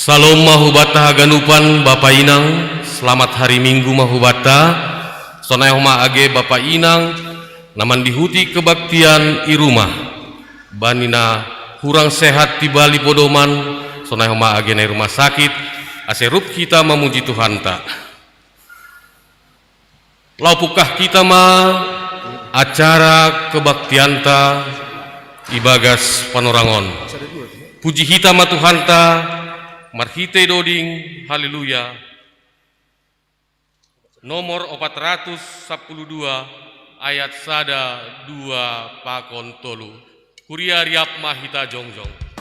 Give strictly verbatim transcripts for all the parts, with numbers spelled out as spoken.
Salom mahubata haganupan Bapa Inang, selamat hari Minggu mahubata. Sonai homa age Bapa Inang, na mandihuti kebaktian i rumah. Bani na hurang sehat tibali podoman, sonai homa age na i rumah sakit, ase rup hita mamuji Tuhanta. Laho pungkah hita ma acara kebaktianta ibagas panorangon. Puji hita ma Tuhanta, marhitei doding, haleluya. Nomor opat ratus sapuluh dua, ayat sada, dua pakon tolu. Kuria, riap ma hita jongjong.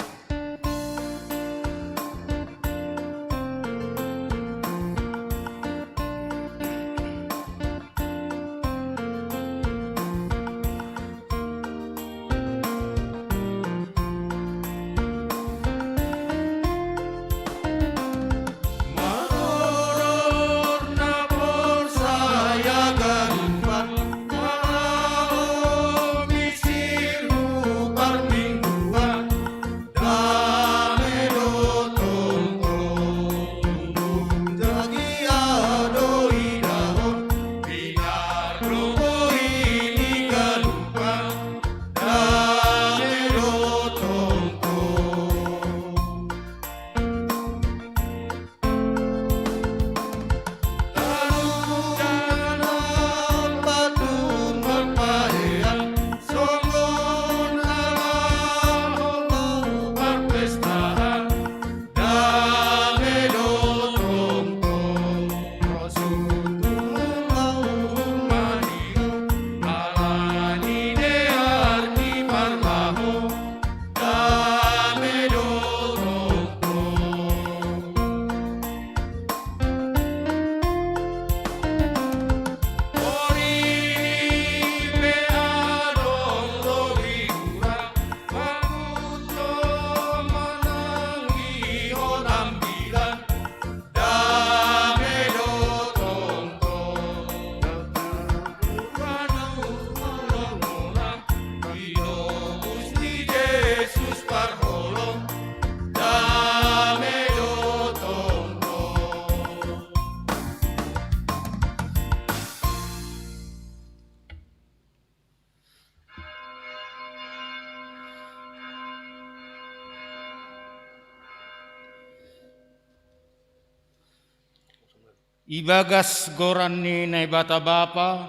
Ibagas goran ni Naibata Bapa,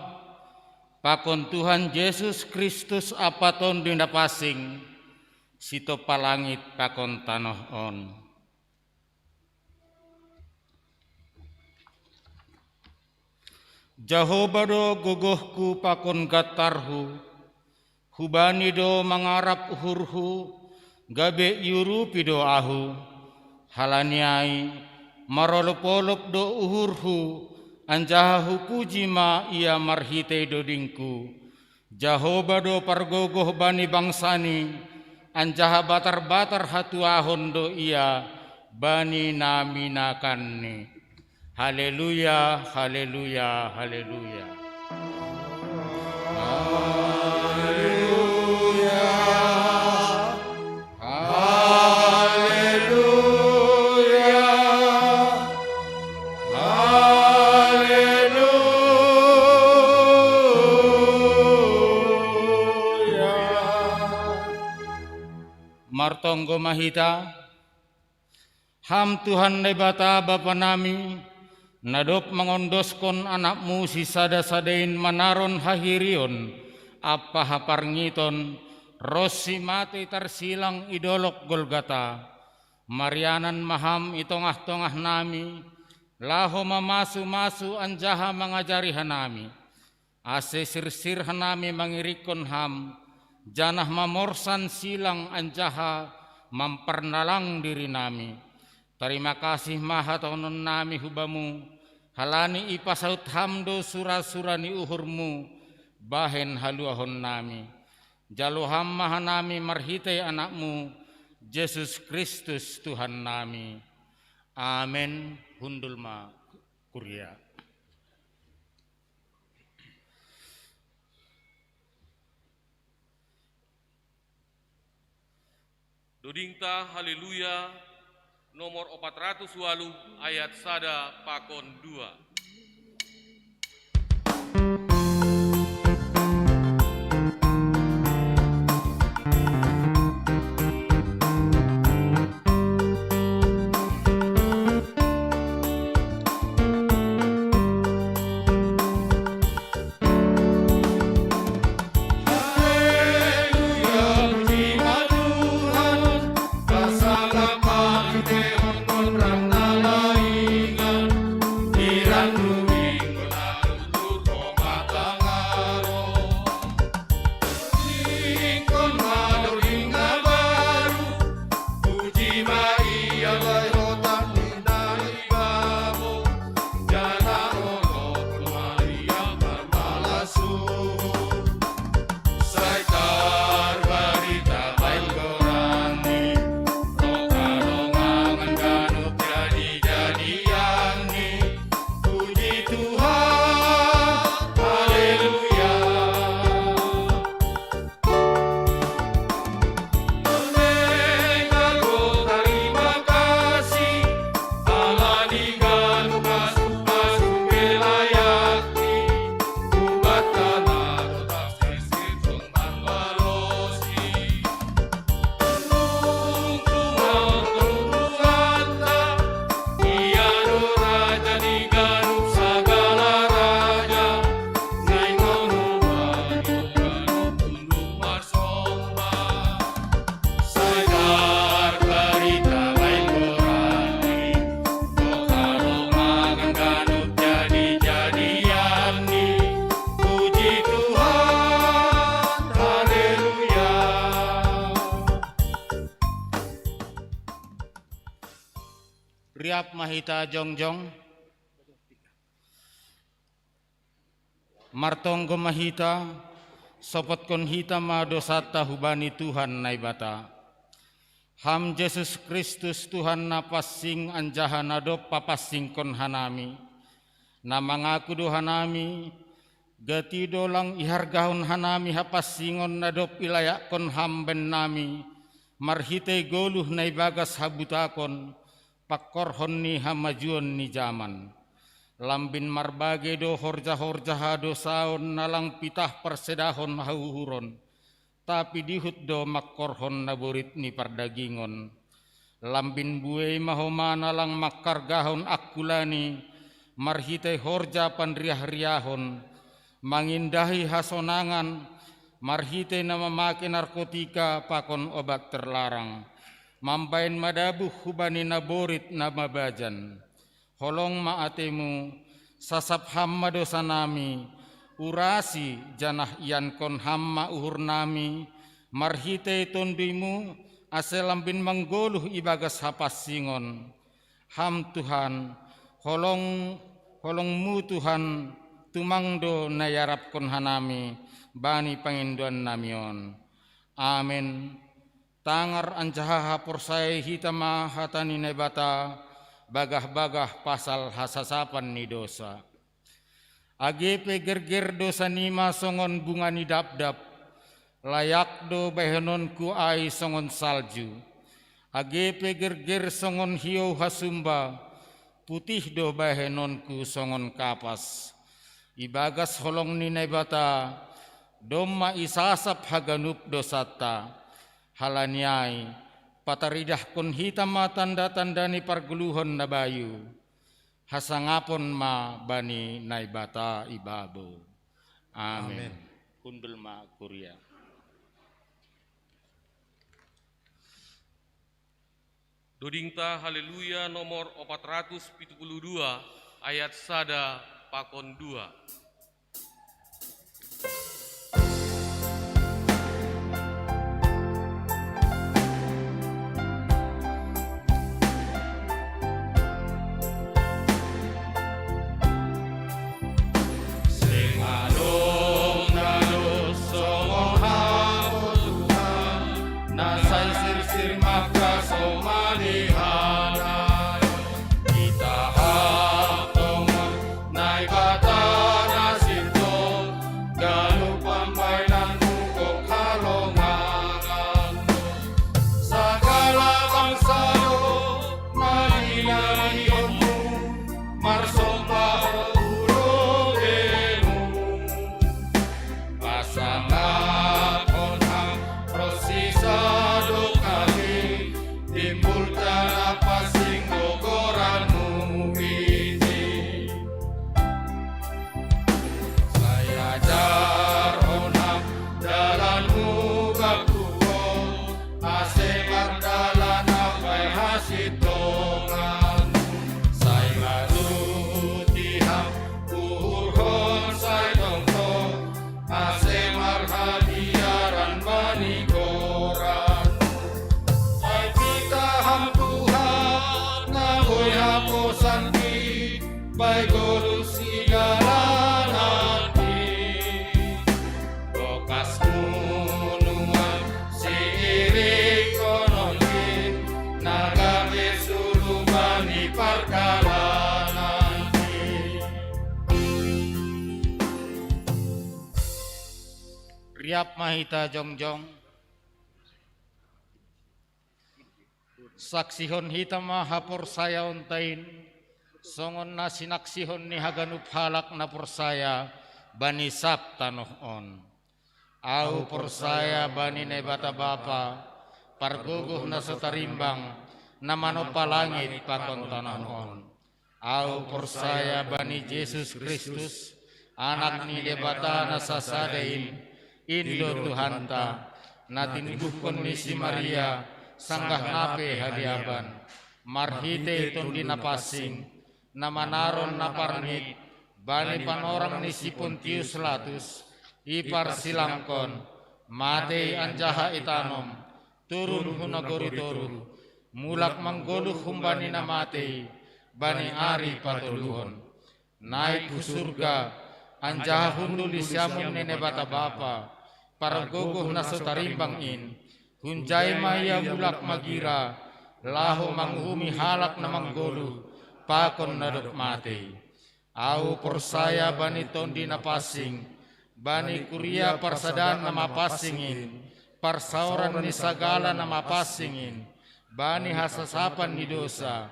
pakon Tuhan Jesus Kristus Ampa Tonduy Napansing, sitompa langit pakon tanoh on. Jahowa do gogohku pakon gantarhu, hubani do mangarap uhurhu, gabe iurupi do ahu. Halani ai, marolop-olop do uhurhu, anjaha hupuji ma Ia marhitei dodingku. Jahowa do pargogoh bani bangsani, anjaha batar-batar hatuahon do Ia bani na minakanni. Haleluya, haleluya, haleluya. Haleluya. Haleluya. Martonggo ma hita. Ham Tuhan Naibata Bapa nami, na dob mangondoskon Anak-Mu sisada-sada in manaron hahirion ampa haparngiton, ronsi matei tarsilang i dolok Golgata, marianan ma Ham i tongah-tongah nami, laho mamasu-masu anjaha mangajari hanami, ase sirsir hanami mangirikkon Ham, janah mamorsan silang anjaha mamparnalang dirinami. Tarima kasih ma hatahonon nami hu Bamu, halani ipasaut Ham do sura-sura ni uhur-Mu bahen haluahon nami. Jalo Ham ma hanami marhitei Anak-Mu, Jesus Kristus Tuhan nami. Amen. Hundul ma, kuria. Dodingta, haleluya, Nomor opat ratus walu ayat sada pakon dua. Riap ma hita jongjong. Martonggo ma hita, sopotkon hita ma dosanta hubani Tuhan Naibata. Ham Jesus Kristus Tuhan na pansing anjaha na dob papansingkon hanami, na mangaku do hanami, gati do lang ihargahon hanami hapansingon na dob ilayakkon Ham bennami, marhitei goluh na ibagas habutakon, pangkorhon ni hamajuon ni jaman. Lambin marbage do horja-horja hadosaon na lang pitah parsedahon hauhuron, tapi dihut do mangkorhon naborit ni pardagingon. Lambin buei ma homa na lang mangkargahon angkulani marhitei horja panriah-riahon, mangindahi hasonangan marhitei na mamake narkotika pakon obat terlarang, mambahen madabuh hubani naborit na mabajan. Holong ma atemu, sasap Ham ma dosanami, urasi janah iankon Ham ma uhurnami, marhitei TonduyMu, ase lambin manggoluh ibagas hapansingon. Ham Tuhan, holong, holongMu Tuhan, tumang do na iarapkon hanami bani pangindoannami on. Amen. Tangar anjaha haporsayaon hita ma hata ni Naibata, bagah-bagah pasal hasasapan ni dosa. Age pe gerger dosanima songon bunga ni dabdab, layak do bahenonku ai songon salju. Age pe gerger songon hiou hasumba, putih do bahenonku songon kapas. Ibagas holong ni Naibata, domma isasap haganup dosanta. Halani ai, pataridahkon hita ma tanda-tanda ni pargoluhon na bayu. Hasangapon ma bani Naibata ibabo. Amen. Amen. Hundul ma kuria. Dodingta Haleluya nomor opat ratus pitu puluh dua ayat sada pakon dua. Seng adong na dos songon Ham, o Tuhan, na sai sirsir mangkasomani hata. Itahap tongon Naibata na Marsombah ulo bemu. Pasangakhon ham ro si sadokah i, timbul tana pasing do goranmu isi. Sai ajarhon ham dalanmu bakku on, ase mardalan ham bai hasintongan. Sai matuti ham uhurhon sai tongtong, ase marhabiaran bani goran. Sai pitah ham Tuhan, na boi haposan i, bai goluh sigalan i. Bokas nuan siirikkon on i, na gabe sulu bani pardalananmi. Riap ma hita jongjong. Saksihon hita ma haporsayaonta in, songon na sinaksihon ni haganup halak na porsaya bani sab tanoh on. Ahu porsaya bani Naibata Bapa, Pargogoh na so tarimbang, na manompa langit pakon tanoh on. Ahu porsaya bani Jesus Kristus, Anak ni Debata na sasada in, in do Tuhanta, na tinibuhkon ni si Maria sanggah na pe haliaban, marhitei Tondi Napansing, na manaron na parngit bani panorang ni si Pontius Latus, iparsilangkon, matei anjaha itanom, turun hu nagori toruh, mulak manggoluh humbani na matei bani ari patoluhon. Naik hu surga, anjaha hundul di siamun ni Naibata Bapa, Pargogoh na so tarimbang in. Hunjai ma Ia mulak magira, laho manguhumi halak na manggoluh pakon na dob matei. Ahu porsaya bani Tondi Napansing, bani kuria parsadaan na mapansing in, parsaoran ni sagala na mapansing in, bani hasasapan ni dousa,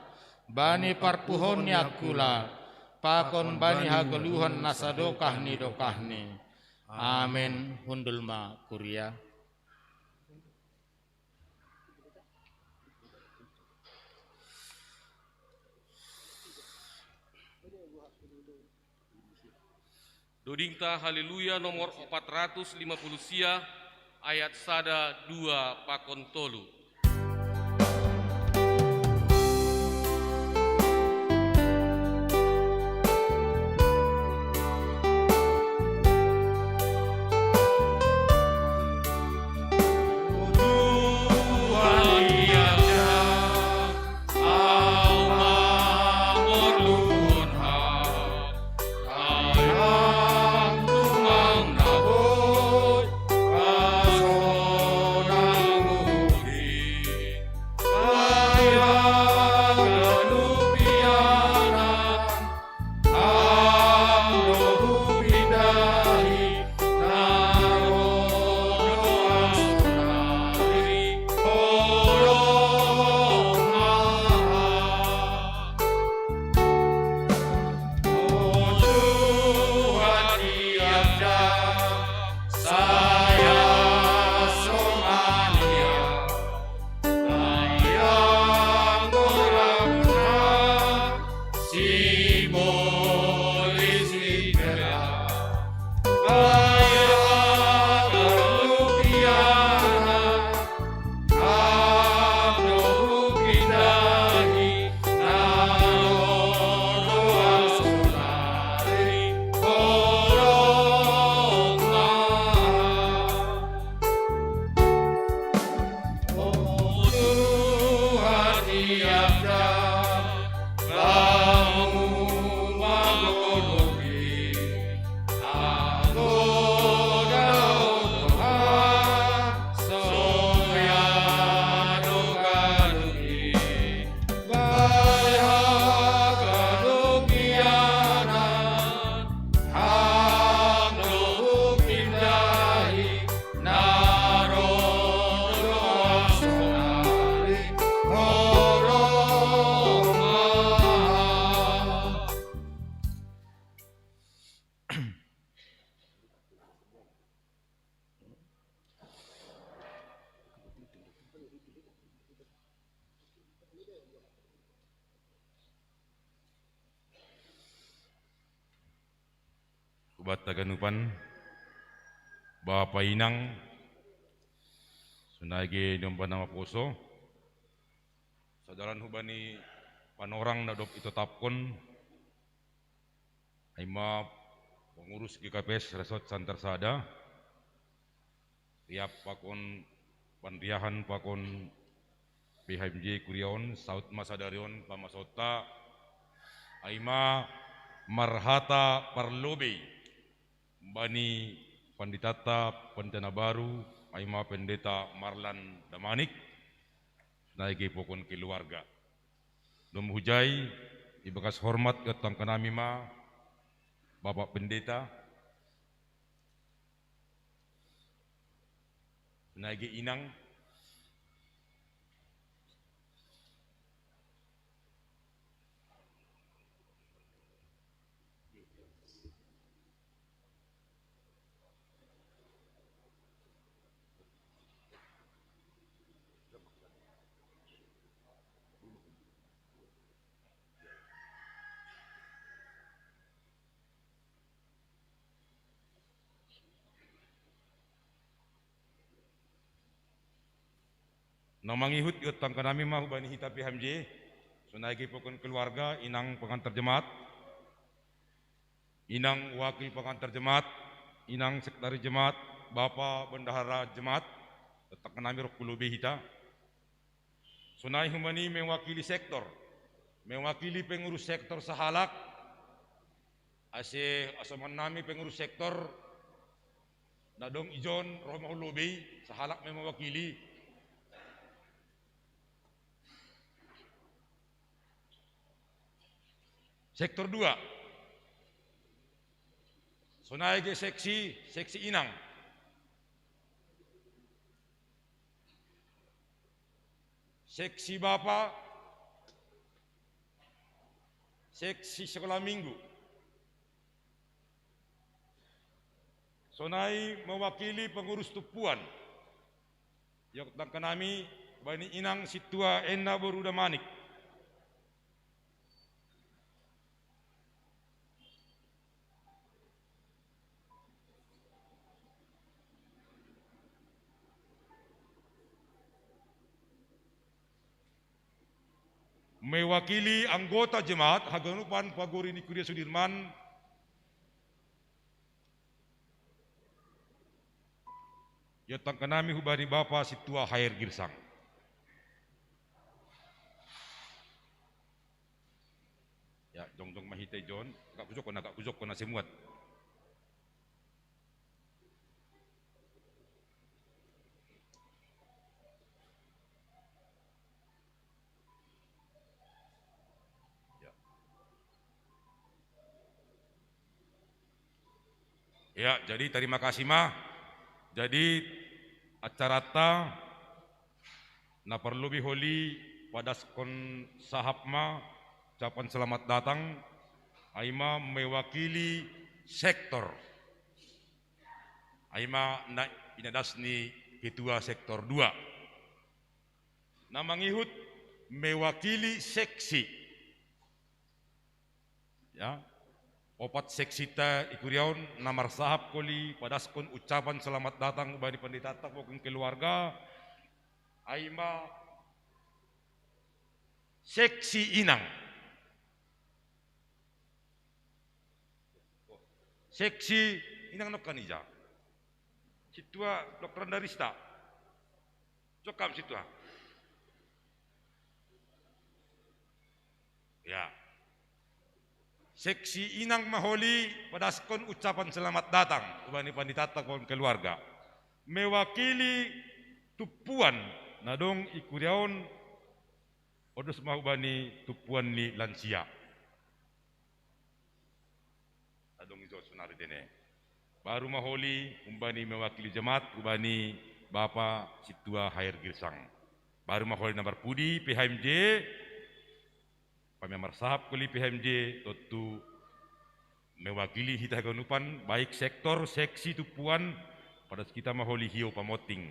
bani parpuhoon ni angkula, pakon bani hagoluhan na sadokah ni dokahni. Amen. Hundul ma kuria. Dodingta Haleluya nomor opat ratus lima puluh sia, ayat sada, dua pakon tolu. Haganupan, bapa inang, sonai ge ni omba na maposo, sadalan hubani panorang na dob itatapkon, ai ma pengurus G K P S Resort Santer sada, riap pakon panriahan pakon P H M J kuria on, saut ma sadari on pamasonta, ai ma marhata parlobei bani panditanta, pandita na baru, ai ma Pendeta Marlan Damanik, sonai ge pakon keluarga. Domu hujai, ibagas hormat iyontangkan nami ma Bapak Pendeta, sonai ge inang. Na mangihut iyontangkan nami ma hubani hita P H M J, sonai ge pakon keluarga, inang pengantar jemaat, inang wakil pengantar jemaat, inang sekretaris jemaat, bapa bendahara jemaat, iyontangkan nami rongku lobei hita. Sonai hubani mewakili sektor, mewakili pengurus sektor sahalak, ase asoman nami pengurus sektor na dong ijon ro ma hu lobei, sahalak ma mewakili. Sektor dua. Sonai ge seksi, seksi inang. Seksi bapa, seksi sekolah minggu. Sonai mewakili pengurus tumpuan, iyontangkan nami bani inang sintua Enna boru Damanik. Mewakili anggota jemaat haganupan pagori ni Kuria Sudirman, iyontangkan nami hubani bapa sintua Hair Girsang. Ya, jongjong ma hita ijon, agak kujokkon, agak kujokkon na semuat. Ya. Ya, jadi tarima kasih ma. Jadi acaranta na parlobei holi padaskon sahap ma ucapan selamat datang, ai ma mewakili sektor, ai ma na inadas ni ketua sektor dua. Na mangihut mewakili seksi. Ya. Opat seksinta i kuria on na marsahap holi padaskon ucapan selamat datang hubani panditanta pakon keluarga, ai ma seksi inang. Seksi inang nongkan ija? Sintua Dokter Andarista. Jokam sintua. Ya. Seksi inang ma holi padaskon ucapan selamat datang hubani panditanta pakon keluarga. Mewakili tumpuan na dong i kuria on, ondos ma hubani tumpuan ni lansia. Adong ijo sonari tene. Baru ma holi hubani mewakili jemaat, hubani Bapa Sintua Hair Girsang. Baru ma holi na marpudi P H M J, pamia marsahap holi P H M J, tontu mewakili hita haganupan, baik sektor, seksi, tumpuan, padas hita ma holi hiou pamonting.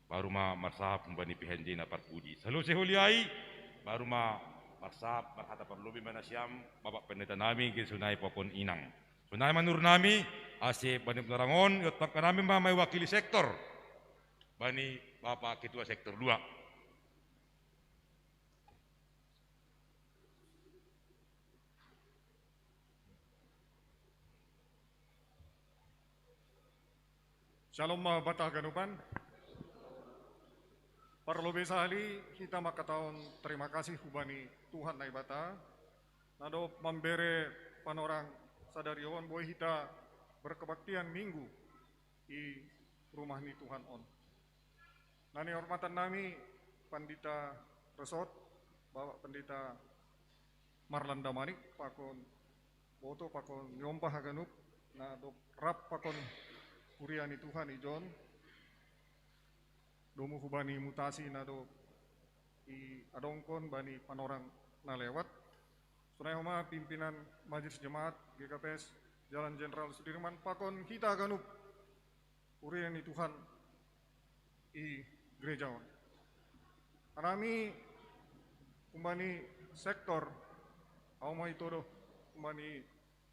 Baru ma marsahap hubani P H M J na parpudi. Salose holi ai, baru ma marsahap marhata parlobei ma nasiam, Bapak Pendeta nami, ge sonai pakon inang. Sonai ma nurut nami, Ase bani panorangon, iontangkan hami ma mewakili sektor. Bani Bapak Ketua Sektor dua. Shalom ma banta haganupan. Parlobei sahali hita mangkatahon terima kasih hubani Tuhan Naibata, na dob mambere panorang sadari on boi hita berkebaktian Minggu i rumah ni Tuhan on. Na nihormatan nami Pandita Resort, Bapak Pandita Marlanda Manik, pakon boto pakon niompah haganup, na dob rap pakon kuria ni Tuhan ijon, domu hubani mutasi na dob iadongkon bani panorang na lewat. Sonai homa pimpinan Majelis Jemaat G K P S Jalan Jenderal Sudirman pakon hita haganup kuria ni Tuhan i gereja on. Hanami humbani sektor, au ma ito do humbani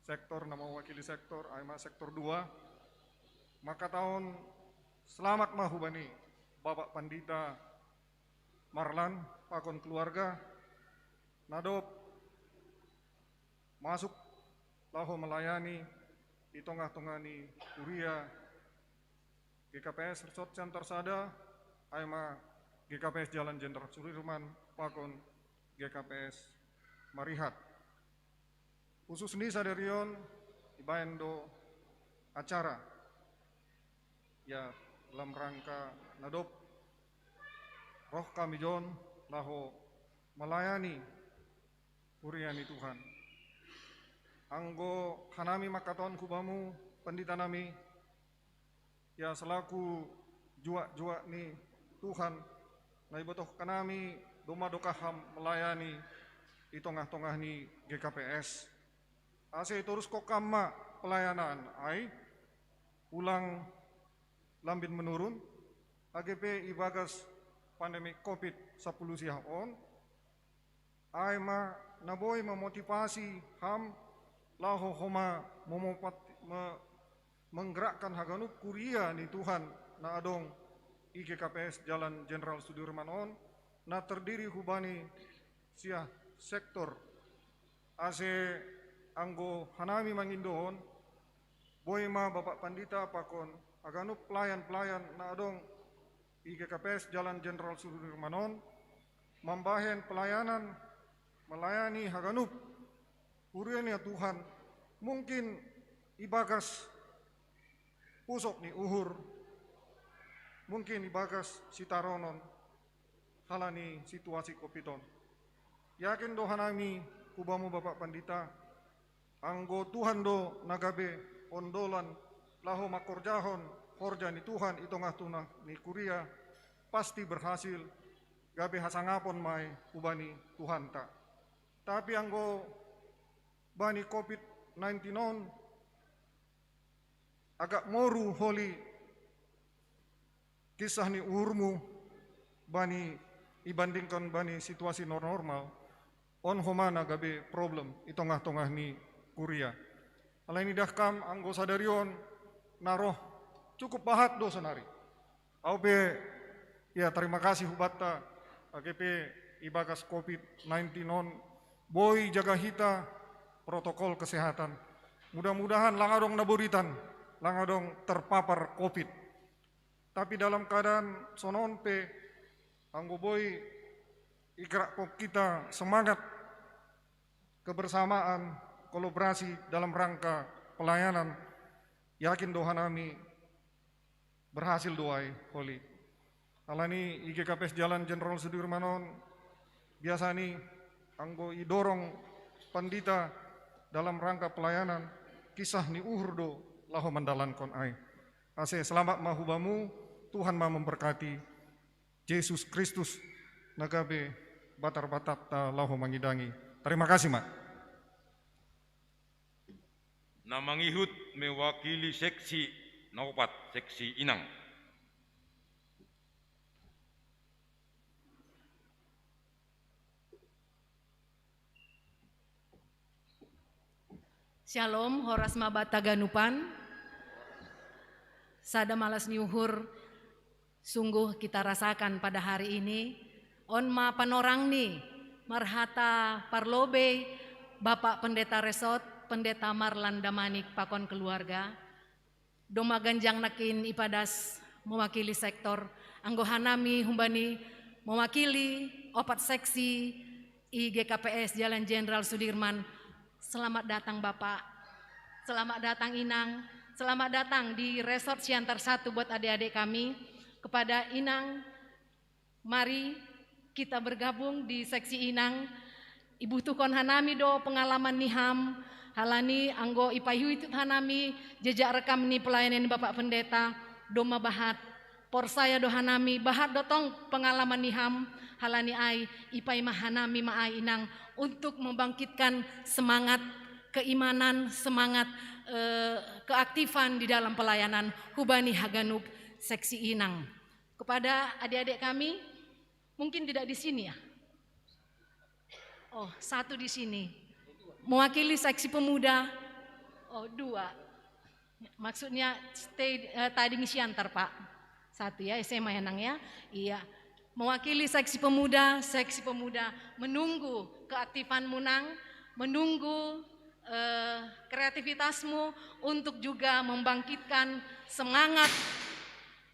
sektor na mewakili sektor, ai ma sektor dua, mangkatahon selamat ma hubani Bapak Pandita Marlan pakon keluarga na dob masuk laho melayani i tongah-tongah ni kuria G K P S Resort Center sada, ai ma G K P S Jalan Jenderal Sudirman pakon G K P S Marihat. Khusus ni sadari on ibaen do acara, ya, dalam rangka na dob roh hami ijon laho melayani kuria ni Tuhan. Anggo hanami mangkatahon hubamu, pandita nami, ya, selaku juak-juak ni Tuhan, na ibotohkan nami domma dokah ham melayani i tongah-tongah ni G K P S. Ase itoruskon kam ma pelayanan ai, ulang lambin menurun, age pe ibagas pandemi covid sampulu sia on, ai ma na boi memotivasi ham laho homa memopat-, me-, menggerakkan haganup kuria ni Tuhan na adong i G K P S Jalan Jenderal Sudirman on, na terdiri hubani sia sektor. Ase anggo hanami mangindo on, boi ma Bapak Pandita pakon haganup pelayan-pelayan na adong i G K P S Jalan Jenderal Sudirman on, mambahen pelayanan melayani haganup kuria ni Tuhan, mungkin ibagas pusok ni uhur, mungkin ibagas sitaronon halani situasi covid on. Yakin do hanami hubamu Bapak Pandita, anggo Tuhan do na gabe ondolan laho mangkorjahon horja ni Tuhan i tongah-tongah ni kuria, pasti berhasil, gabe hasangapon ma i hubani Tuhanta. Tapi anggo bani covid nineteen on, agak moru holi kisah ni uhurmu bani, ibandingkan bani situasi nor-, normal, on homa na gabe problem i tongah-tongah ni kuria. Alai ni dah kam anggo sadari on na roh cukup bahat do sonari. Au pe, ya, terima kasih hubanta, age pe ibagas covid nineteen on, boi jaga hita protokol kesehatan. Mudah-mudahan lang adong na boritan, lang adong terpapar covid. Tapi dalam keadaan sonon pe, anggo boi igerakkon kita semangat kebersamaan, kolaborasi dalam rangka pelayanan, yakin do hanami berhasil do ai holi. Alani i G K P S Jalan Jenderal Sudirman on, biasani anggo idorong pandita dalam rangka pelayanan, kisah ni uhur do laho mandalankon ai. Ase selamat ma hubamu, Tuhan ma memberkati. Jesus Kristus na gabe batar-batarta laho mangidangi. Terima kasih ma. Na mangihut mewakili seksi na opat, seksi Inang. Shalom, horas ma banta haganupan. Sada malas ni uhur sungguh kita rasakan pada hari ini. On ma panorang ni marhata parlobei Bapak Pendeta Resort, Pendeta Marlan Damanik pakon keluarga. Doma ganjang nakin ipadas mewakili sektor, anggo hanami humbani mewakili opat seksi i G K P S Jalan Jenderal Sudirman. Selamat datang Bapak, selamat datang Inang, selamat datang di Resort Siantar satu buat adik-adik kami. Kepada Inang, mari kita bergabung di seksi Inang. Ibutuhkon hanami do pengalaman ni ham, halani anggo ipaihutihut hanami jejak rekam ni pelayanan Bapak Pendeta, doma bahat. Porsaya do hanami, bahat do tong pengalaman ni ham, halani ai ipaima hanami ma ai Inang untuk membangkitkan semangat keimanan, semangat eh, keaktifan di dalam pelayanan hubani haganup seksi Inang. Kepada adik-adik kami, mungkin tidak di sini ya. Oh, satu di sini. Mewakili seksi pemuda. Oh, dua. Maksudnya stay eh, tading Siantar, Pak. Satu ya, S M A ya, Nang ya. Iya. Mewakili seksi pemuda, seksi pemuda menunggu keaktifanmu, Nang, menunggu eh, kreativitasmu untuk juga membangkitkan semangat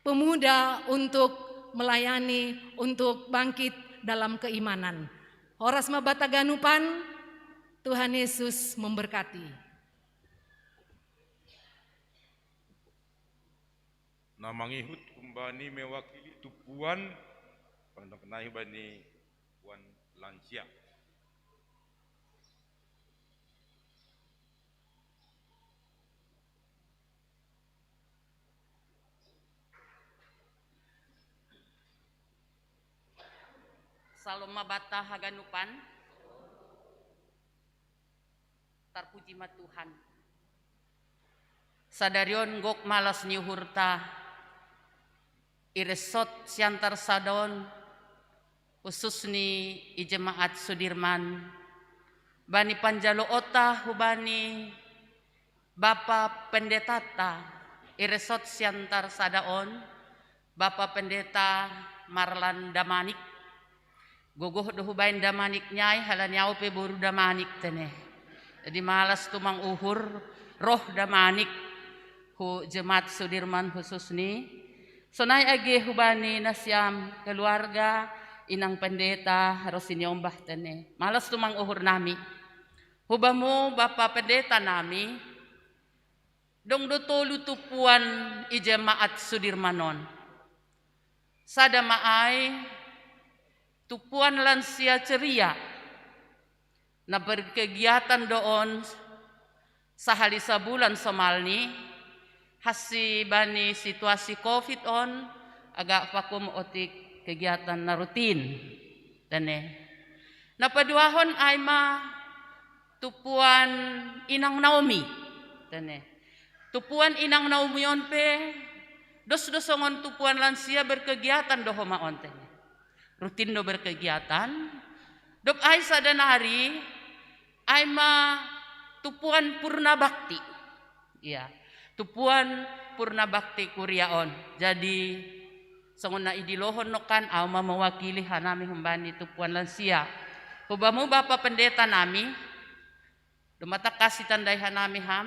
pemuda untuk melayani, untuk bangkit dalam keimanan. Horas ma banta haganupan, Tuhan Yesus memberkati. Na mangihut humbani mewakili tumpuan, pandokenai humbani tumpuan lansia. Salom ma banta haganupan. Tarpuji ma Tuhan. Sadari on gok malas ni uhurta i Resort Siantar Sada on, khususni i Jemaat Sudirman, bani panjaloonta hubani Bapa Pendetata i Resort Siantar Sada on, Bapa Pendeta Marlan Damanik. Gogoh do hubaen Damanik niai, halani au pe boru Damanik tene. Jadi malas tumang uhur roh Damanik hu Jemaat Sudirman khususni. Sonai age hubani nasiam keluarga, Inang Pendeta ro siniombah tene. Malas tumang uhur nami. Hubamu Bapa Pendeta nami, dong do tolu tumpuan i Jemaat Sudirman on. Sada ma ai tumpuan lansia ceria, na berkegiatan do on sahali sabulan somalni, hansi bani situasi covid on agak vakum otik kegiatan na rutin. Tene. Na paduahon ai ma tumpuan Inang Naomi. Tene. Tumpuan Inang Naomi on pe dos do songon tumpuan lansia, berkegiatan do homa on tene. Rutin do berkegiatan. Dob ai sada nari ai ma tumpuan purna bakti. Iya. Tumpuan purna bakti kuria on. Jadi songon na idilohon nongkan, au ma mewakili hanami humbani tumpuan lansia. Hubamu Bapa Pendeta nami, doma tangkas itandai hanami ham.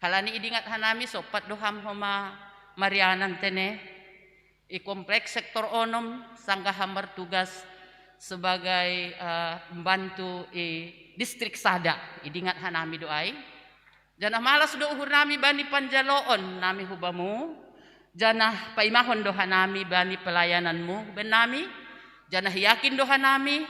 Halani idingat hanami sompat do ham homa marianan tene i kompleks sektor onom, sanggah ham martugas sebagai eh, pembantu i distrik sada. Idingat hanami do ai. Janah malas do uhur nami bani panjaloon nami hubamu, janah paimahon do hanami bani pelayananmu hubaen nami, janah yakin do hanami,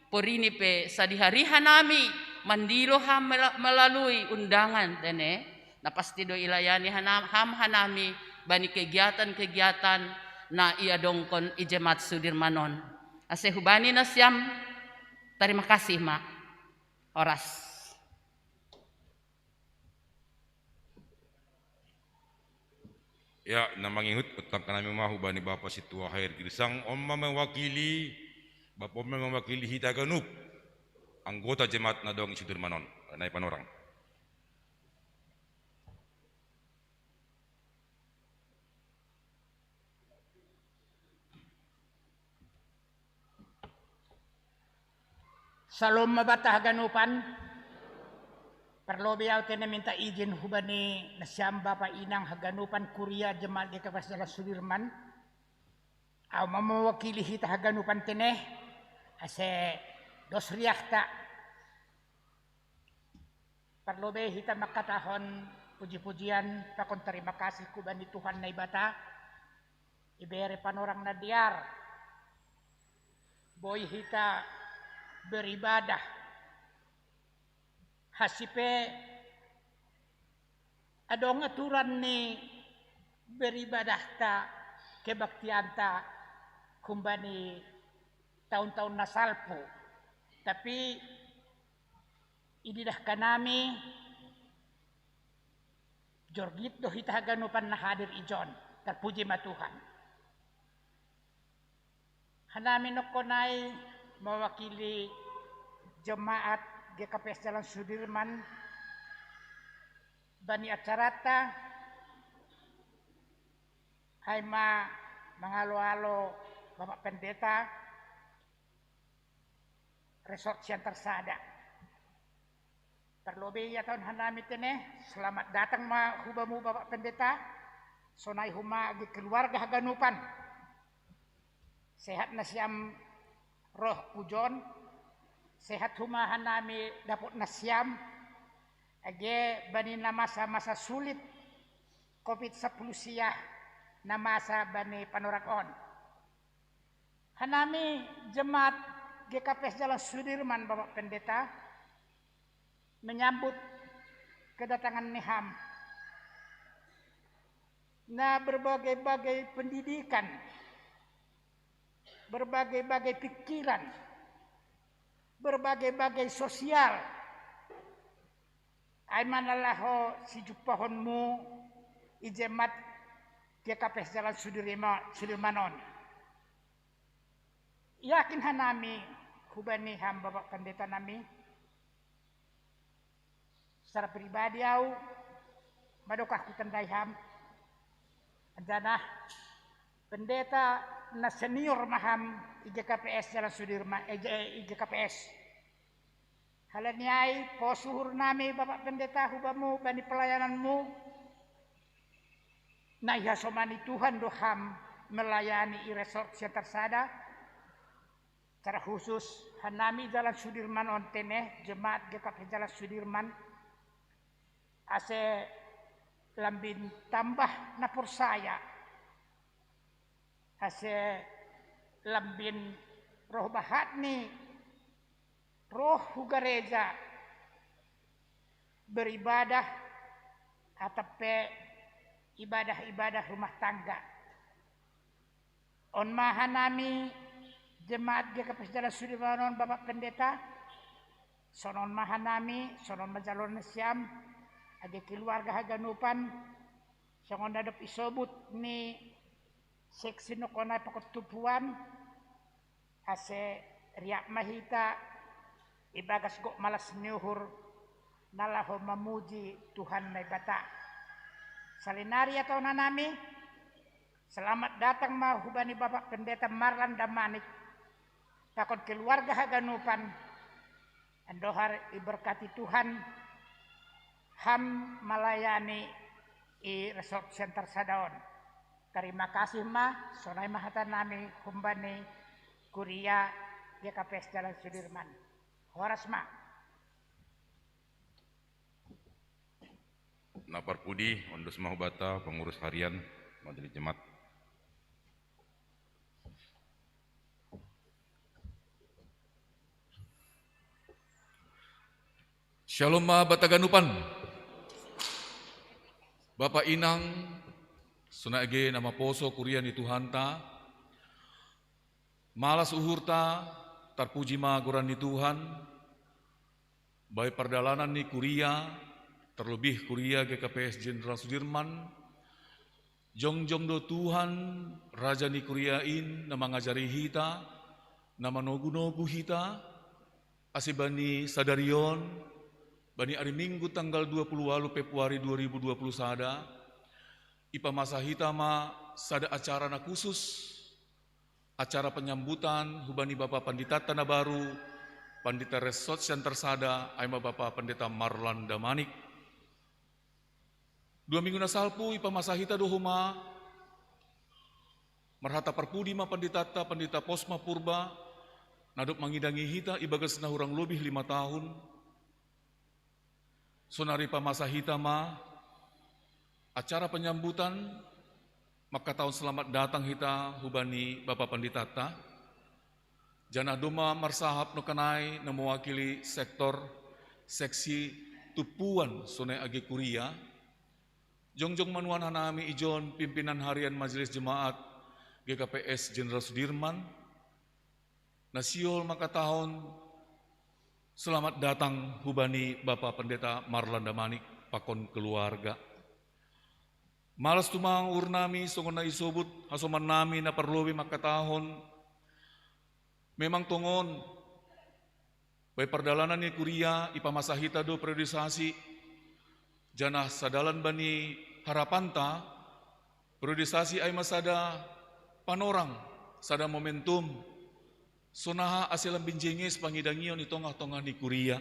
porini pe sadihari hanami mandilo ham mela- melalui undangan tene, na pasti do ilayani hanam- ham hanami bani kegiatan-kegiatan na iadongkon i Jemaat Sudirman on. Ase hubani nasiam, tarima kasih ma. Horas. Ya, na mangihut, untangkan nami ma hubani Bapa Sintua Hair Girsang, on ma mewakili, Bapa on ma mewakili hita ganup anggota jemaat na dong i Sudirman on. Nai panorang. Salom mabata haganupan. Parlobe au tene minta ijin hubani nasiam bapa inang haganupan kuria jemaat G K P S Jalan Sudirman. Au ma mawakili hita haganupan tene, ase dos riahta. Parlobe hita makatahon puji-pujian pakon terima kasih kubani Tuhan Naibata, ibere panorang na diar. Boi hita beribadah. Hasipe adong aturan ni beribadahta, kebaktianta kumbani tahun-tahun nasalpu. Tapi ididah kanami jorgit do hita haganupan na hadir ijon. Terpuji ma Tuhan. Hanami nokkonai mewakili jemaat G K P S Jalan Sudirman bani acarata, ai ma mangalo-alo Bapak Pendeta Resort Siantar Sada. Parlobe ia tahun hanami tene, selamat datang ma hubamu Bapak Pendeta, sonai huma agi keluarga haganupan. Sehat nasiam roh pujon, sehat huma hanami dapot nasiam, age bani na masa-masa sulit covid sepuluh siah na masa bani panorak on. Hanami jemaat G K P S Jalan Sudirman Bapak Pendeta menyambut kedatangan ni ham na berbagai-bagai pendidikan, berbagai-bagai pikiran, berbagai-bagai sosial. Ai ma na laho sijumpahonmu i jemaat G K P S Jalan Sudirma-, Sudirman on. Yakin hanami hubani ham Bapak Pendeta nami, secara pribadi au madokah kutandai ham, anjanah pendeta na senior ma ham i G K P S Jalan Sudirman, eh, i G K P S. Halani ai pos uhur nami Bapak Pendeta hubamu bani pelayananmu, na ihasomani Tuhan do ham melayani i Resort Siantar Sada, secara khusus hanami Jalan Sudirman on tene, jemaat G K P Jalan Sudirman, ase lambin tambah na porsaya, ase lambin roh bahat ni roh hu gareja beribadah atap pe ibadah-ibadah rumah tangga. On ma hanami jemaat G K P S Jalan Sudirman on Bapak Pendeta, sonon ma hanami, sonon ma jalo nasiam, age keluarga haganupan, songon na dob isobut ni seksi nokkonai pakon tumpuan, ase riap ma hita ibagas gok malas ni uhur na laho mamuji Tuhan Naibata. Salinari ia tahun hanami, selamat datang ma hubani Bapak Pendeta Marlan Damanik pakon keluarga haganupan, andohar iberkati Tuhan ham malayani i Resort Siantar Sada on. Terima kasih ma, sonai ma hata nami humbani kuria G K P S Jalan Sudirman. Horas ma. Na parpudi, ondos ma hubata pengurus harian Majelis Jemaat. Shalom ma bata ganupan. Bapa inang, sonai age na maposo kuria ni Tuhanta, malas uhurta, tarpuji ma goran ni Tuhan, bahen pardalanan ni kuria, terlebih kuria G K P S Jenderal Sudirman, jongjong do Tuhan, raja ni kuria in, na mangajari hita, na manogu-nogu hita, ase bani sadari on, bani ari Minggu tanggal dua puluh walu Februari dua ribu dua puluh sada, ipamasa hita ma sada acara na khusus, acara penyambutan hubani Bapa Panditanta na baru, Pandita Resort Center sada, ai ma Bapa Pendeta Marlan Damanik. Dua minggu na salpu ipamasa hita do homa marhata parpudi ma panditanta, Pandita Posma Purba, na dob mangidangi hita ibagas na hurang lobih lima tahun. Sonari ipamasa hita ma acara penyambutan, mangkatahon selamat datang hita hubani Bapa Panditanta. Janah domma marsahap nongkanai na mewakili sektor, seksi, tumpuan sonai age kuria. Jongjong ma nuan hanami ijon pimpinan harian Majelis Jemaat G K P S Jenderal Sudirman, na sihol mangkatahon selamat datang hubani Bapa Pendeta Marlan Damanik pakon keluarga. Malas tumang uhurnami songon na isobut hasomannami na parlobei mangkatahon, memang tongon, bahen pardalanan ni kuria ipamasa hita do periodisasi, janah sadalan bani harapanta, periodisasi ai ma sada panorang, sada momentum, sonaha ase lambin jenges pangidangion i tongah-tongah ni kuria,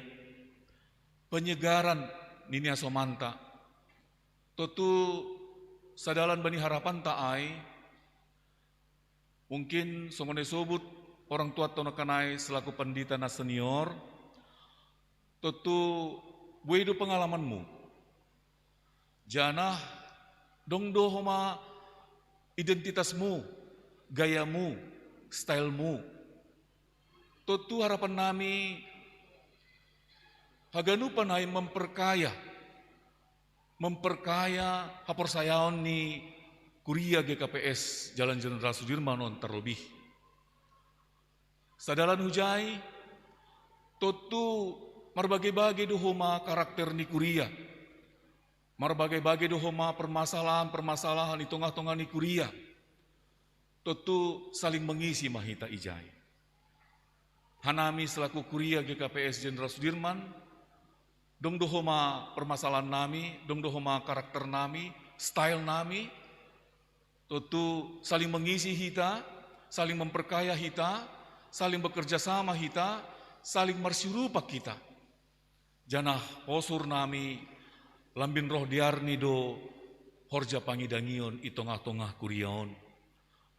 penyegaran nini hasomanta. Tontu sadalan bani harapanta ai, mungkin songon na isobut orang tuanta nongkanai selaku pandita na senior, tontu buei do pengalamanmu. Janah dong do homa identitasmu, gayamu, stylemu. Tontu harapannami haganupan ai memperkaya, memperkaya haporsayaon ni kuria G K P S Jalan Jenderal Sudirman on tarlobih. Sadalan hujai, tontu marbage-bage do homa karakter ni kuria. Marbage-bage do homa permasalahan-permasalahan i tongah-tongah ni kuria. Tontu saling mengisi ma hita ijai. Hanami selaku kuria G K P S Jenderal Sudirman, dong do homa permasalahannami, dong do homa karakternami, stylenami, tontu saling mengisi hita, saling memperkaya hita, saling bekerja sama hita, saling marsiurupan hita. Janah pos uhurnami, lambin roh dearni do horja pangidangion i tongah-tongah kuria on.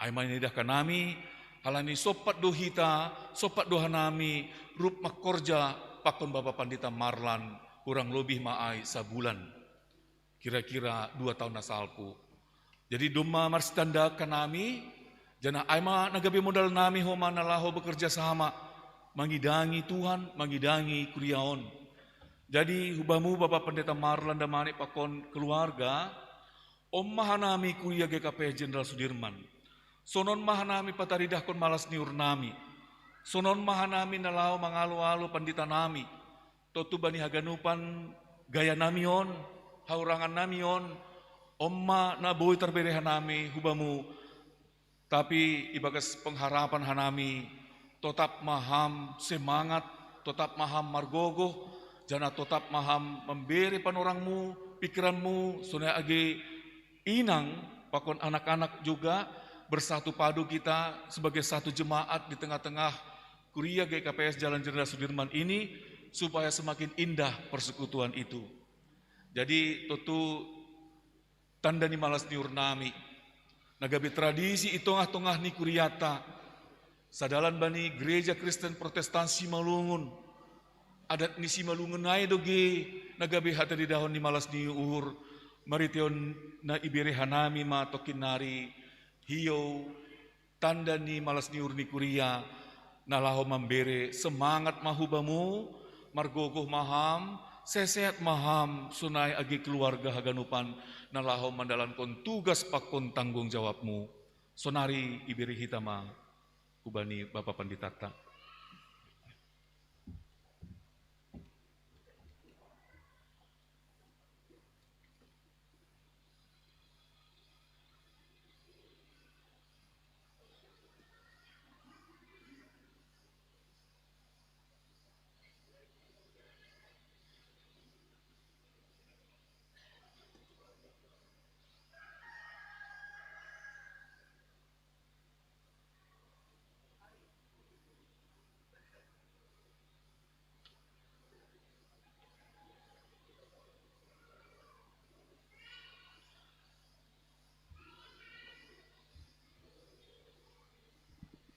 Ai ma na nidahkan nami, halani sompat do hita, sompat do hanami, rup mangkorja pakon Bapa Pandita Marlan, hurang lobih ma ai sabulan, kira-kira dua tahun na salpu. Jadi domma marsitandaan hanami, janah ai ma na gabe modalnami homa na laho bekerja sama, mangidangi Tuhan, mangidangi kuria on. Jadi hubamu Bapa Pendeta Marlan Damanik pakon keluarga, on ma hanami kuria G K P S Jenderal Sudirman. Sonon ma hanami pataridahkon malas ni uhurnami. Sonon ma hanami na laho mangalo-alo panditanami. Tontu bani haganupan gayanami on, haurangannami on, on ma na boi tarbere hanami hubamu. Tapi ibagas pengharapan hanami, totap ma ham semangat, totap ma ham margogoh, janah totap ma ham mambere panorangmu, pikiranmu, sonai age inang pakon anak-anak juga bersatu padu kita sebagai satu jemaat di tengah-tengah Kuria G K P S Jalan Jenderal Sudirman ini, supaya semakin indah persekutuan itu. Jadi tontu tanda ni malas ni uhurnami, na gabe tradisi i tongah-tongah ni kurianta, sadalan bani Gereja Kristen Protestan Simalungun. Adat ni Simalungun ai do ge na gabe hataridahon ni malas ni uhur, marhiteihon na ibere hanami ma tongkin nari, hiou, tanda ni malas ni uhur ni kuria, na laho mambere semangat ma hubamu, margogoh ma ham, sehat-sehat ma ham, sonai age keluarga haganupan, na laho mandalankon tugas pakon tanggung jawabmu. Sonari ibere hita ma hubani Bapa Panditanta.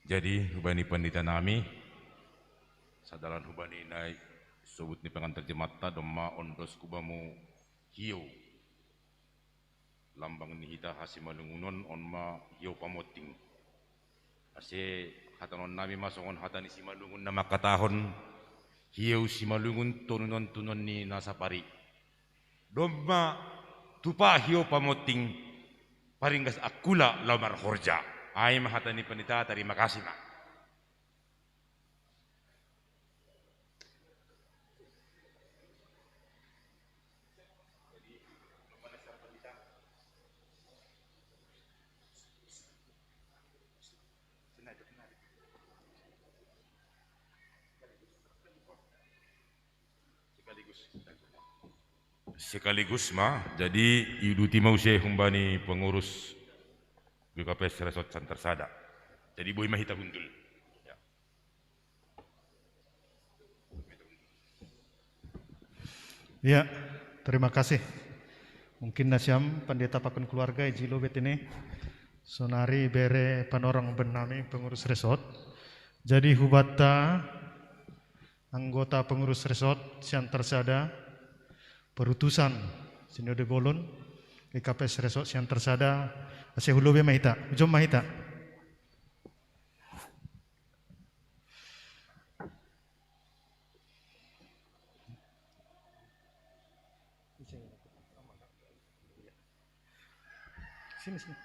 Jadi, hubani pandita nami, sadalan hubani nai sobut ni pangantar jemaat ta, domma ondos kubamu hiou lambang ni hita hasimalungunon, on ma hiou pamonting. Ase hatanon nami ma songon hata ni Simalungun na mangkatahon, hiou Simalungun tonunon tunon ni na sapari. Domma tupa hiou pamonting, paringgas angkula lao marhorja. Ai ma hata ni pandita, tarima kasih ma. Sekaligus ma, jadi iuduti ma use humbani pengurus G K P S Resort Siantar Sada. Jadi boi ma hita hundul. Ya. Ya, terima kasih. Mungkin nasiam pandita pakon keluarga ijilo betene sonari bere panorang bennami pengurus resort. Jadi hubanta anggota pengurus resort Siantar Sada, perutusan Sinode Bolon, G K P S Resort Siantar Sada, ase hulobe ma hita, ujom ma hita. Sini, sini.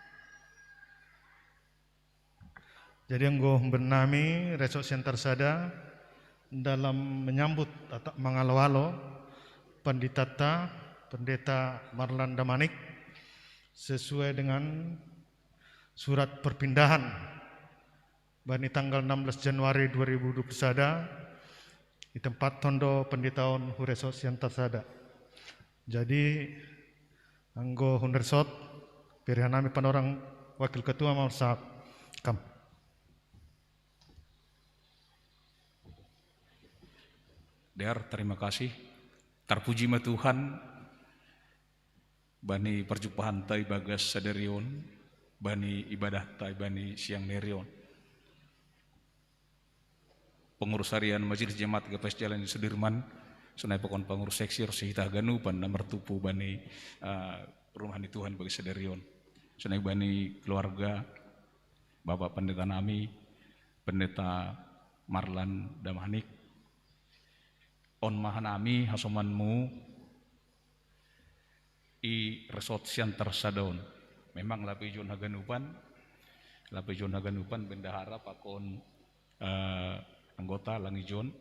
Jadi anggo bennami Resort Siantar Sada dalam menyambut atau mangalo-alo panditata, Pendeta Marlan Damanik, sesuai dengan surat perpindahan bani tanggal enam belas Januari dua ribu dua puluh sada, di tempat tondo penditaon hu Resort Siantar Sada. Jadi anggo hun Resort, pirihan nami panorang wakil ketua marsap kam. Der, terima kasih. Terpuji ma Tuhan, bani parjumpahanta ibagas sadarion, bani ibadahta bani siang nerion. Pengurus harian Majelis Jemaat G K P S Jalan Sudirman, sonai pakon pengurus seksi ro sihita haganupan na martumpu bani uh, rumah ni Tuhan ibagas sadarion. Sonai bani keluarga, Bapak Pendeta nami, Pendeta Marlan Damanik. On ma hanami hasomanmu i Resort Siantar Sada on. Memang lape ijon haganupan, lape ijon haganupan bendahara pakon uh, anggota lang ijon.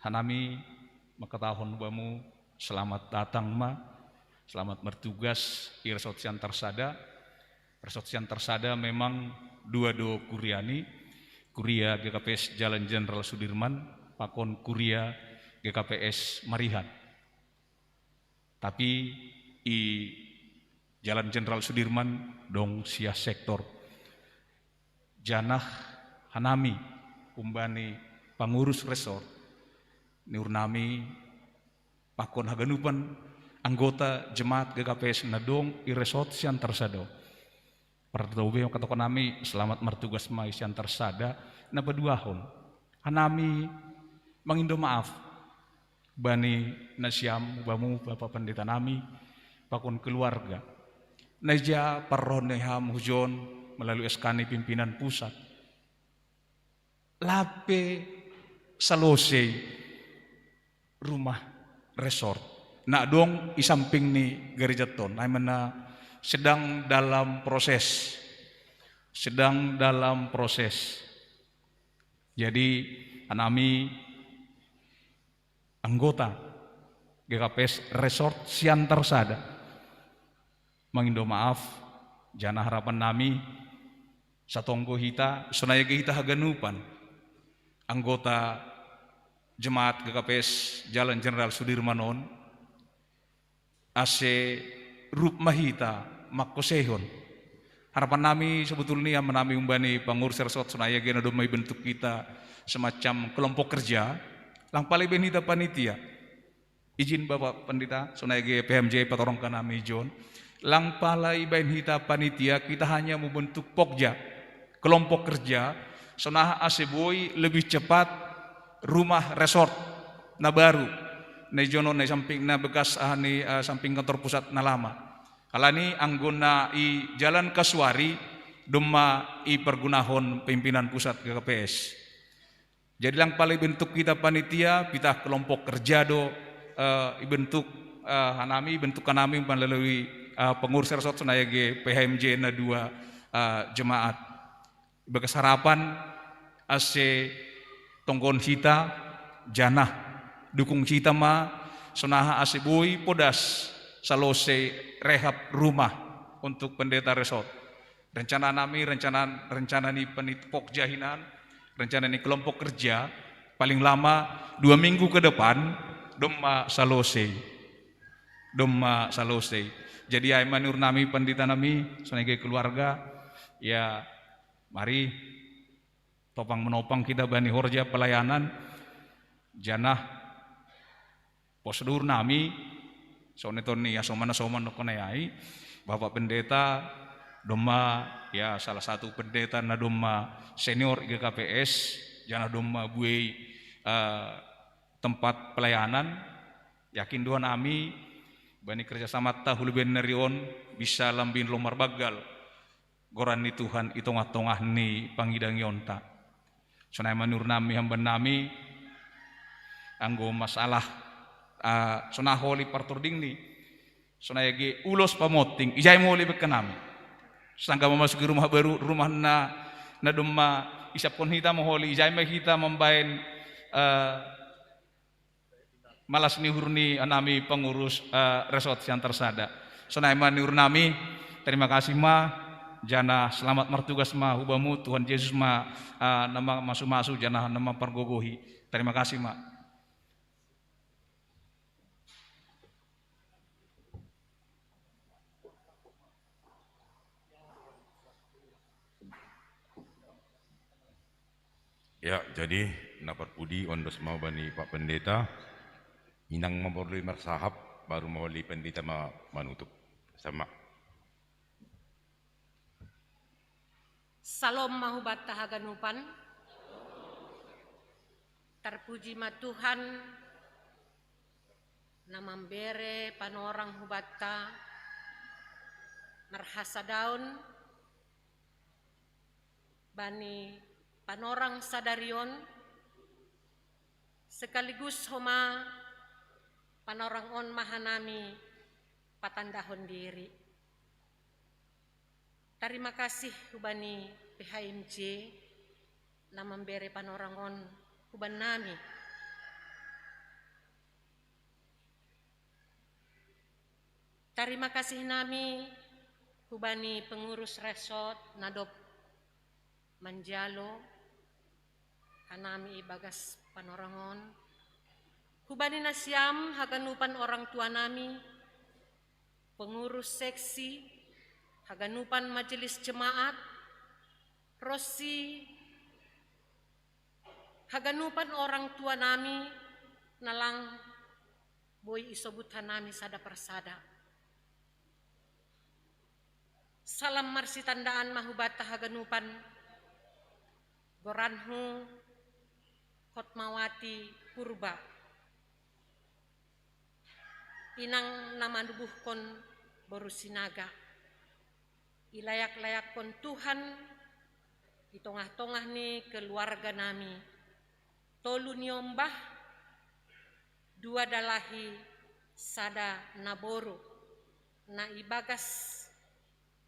Hanami mangkatahon bamu selamat datang ma, selamat bertugas i Resort Siantar Sada. Resort Siantar Sada memang dua do kuriani, kuria G K P S Jalan Jenderal Sudirman pakon kuria G K P S Marihan. Tapi i Jalan Jenderal Sudirman dong sia sektor. Janah hanami umbani pangurus resort, niur nami pakon haganupan anggota jemaat G K P S na dong i Resort Siantar Sada. Partobe mangkatahon nami selamat martugas ma i Siantar Sada. Na paduahon, hanami mangindo maaf bani nasiam, bamu Bapak Pendeta nami pakon keluarga. Na ija parrohon ni ham hujon melalui S K ni pimpinan pusat. Lape salosei rumah resort na dong i samping ni gereja ton, ai mana sedang dalam proses, sedang dalam proses. Jadi hanami anggota G K P S Resort Siantar Sada mangindo maaf, jana harapan nami satonggo hita, sonai age hita haganupan anggota jemaat G K P S Jalan Jenderal Sudirman on, ase rup ma hita mangkosehon. Harapan nami sebetulnya, manami umbani pangurus resort, sonai age na domma ibentuk hita semacam kelompok kerja, lang pala ibaen hita panitia. Izin Bapak Pendeta, sonai age P H M J patorangkan nami ijon, lang pala ibaen hita panitia, kita hanya membentuk pokja, kelompok kerja, Sonaha ase boi lebih cepat rumah resort na baru, na ijono na samping na bekas ah, ni ah, samping kantor pusat na lama. Alani anggona i Jalan Kasuari domma i pergunahon pimpinan pusat G K P S. Jadi lang pala ibentuk kita panitia, kita kelompok kerja do eh, ibentuk eh, hanami, ibentuk hanami melalui eh, pengurus resort Senayan G P H M J na dua eh, jemaat. Ibagas harapan ase tonggon hita janah dukung hita ma sonaha ase boi podas salose rehab rumah untuk pendeta resort. Rencana nami, rencana rencana ni penit pokja hinan, rencana ni kelompok kerja paling lama dua minggu ke depan domma salose. Domma salose. Jadi ai manur nami pendeta nami sonege keluarga ya mari topang menopang kita bani horja pelayanan janah prosedur nami sone toni ya somana soman no konai ai Bapak Pendeta domma ya salah satu pendeta na domma senior G K P S janah domma buei uh, tempat pelayanan. Yakin doa nami bani kerja sama tahu lebih nerion bisa lambin lomar bagal goran ni Tuhan i tongah-tongah ni pangidangionta. Sonai manur nami hamban nami anggo masalah uh, sonai holi partording ni sonai ge ulos pamoting ijai moli bekka nami. Sangga memasuki rumah baru, rumah na na domma isapkon hita moholi ijai ma hita membain uh, malas ni uhur ni nami pengurus uh, resort yang tersada. Sonai ma ni uhur nami, terima kasih ma, jana selamat martugas ma hubamu, Tuhan Yesus ma uh, nama masu-masu jana nama pergogohi. Terima kasih ma. Ya, jadi na parpudi ondos mau bani Pak Pendeta, inang memperoleh marsahap baru mawali pendeta ma manutup. Sama. Salom mahubatta haganupan. Terpuji ma Tuhan na mambere panorang hubatta marhasadaon bani panorang sadarion sekaligus homa panorang on mahanami patandahon diri. Tarima kasih hubani P H M J na mambere panorang on hubannami. Tarima kasih nami hubani pengurus resort na dob manjalo hanami ibagas panorangon. Hubani nasiam haganupan orang tua nami, pengurus seksi, haganupan majelis jemaat, rossi haganupan orang tua nami nalang boi isobut hanami sada persada. Salam marsitandaan mahubata haganupan goranhu Hotmawati Purba. Inang na manubuhkon boru Sinaga. Ilayak-layakkon Tuhan di tongah-tongah ni keluarga nami. Tolu niombah, dua dalahi, sada naboru. Na ibagas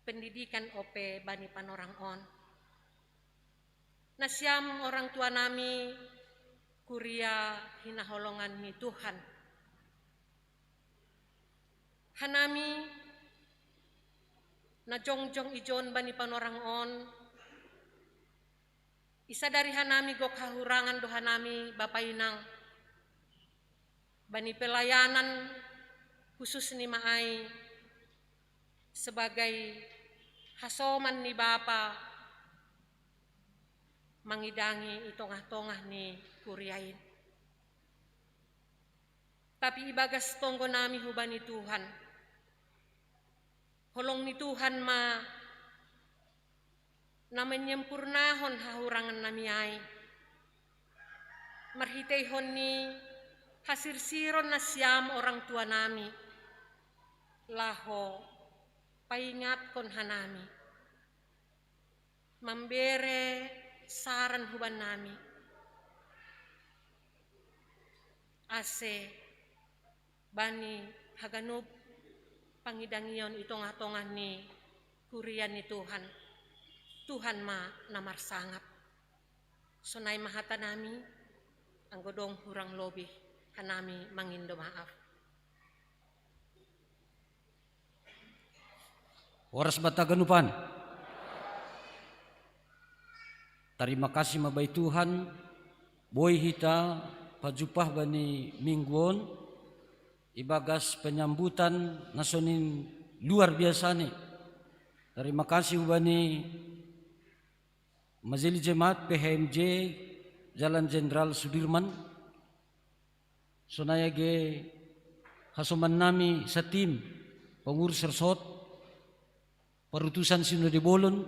pendidikan ope bani panorang on. Nasiam orang tua nami kuria hinaholongan ni Tuhan. Hanami na jongjong ijon bani panorang on, isadari hanami gok hahurangan do hanami bapa inang bani pelayanan khusus ni maai sebagai hasoman ni bapa mangidangi i tongah-tongah ni kuria in. Tapi ibagas tonggo nami hubani Tuhan. Holong ni Tuhan ma na menyempurnahon hahurangan nami ai. Marhiteihon ni hasirsiron nasiam orang tua nami, laho paingatkon hanami, mambere saran huban nami, ase bani haganup pangidangion i tongah-tongah ni kuria ni Tuhan. Tuhan ma na marsangap. Sonai ma hata nami, anggo dong hurang lobih, hanami mangindo maaf. Horas banta ganupan. Tarima kasih ma bai Tuhan, boi hita pajumpah bani minggu on, ibagas penyambutan na sonin luar biasa ni. Tarima kasih bani Majelis Jemaat P H M J Jalan Jenderal Sudirman, sonai age hasoman nami satim, pengurus resort, parutusan Sinode Bolon.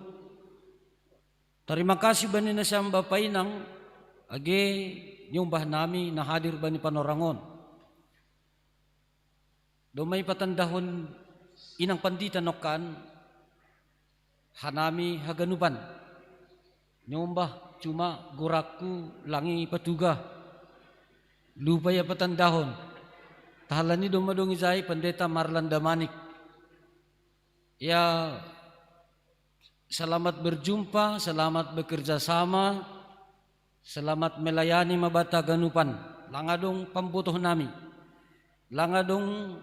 Tarima kasih bani nasiam bapa inang, age niombah nami na hadir bani panorang on. Domai patandahon inang pandita nongkan, hanami haganupan. Niombah cuma gorakku langi patuga. Lupa ia patandahon. Tahalani doma dong ijai Pendeta Marlan Damanik. Ya, selamat berjumpa, selamat bekerja sama, selamat melayani ma banta ganupan. Lang adong pambotoh nami, lang adong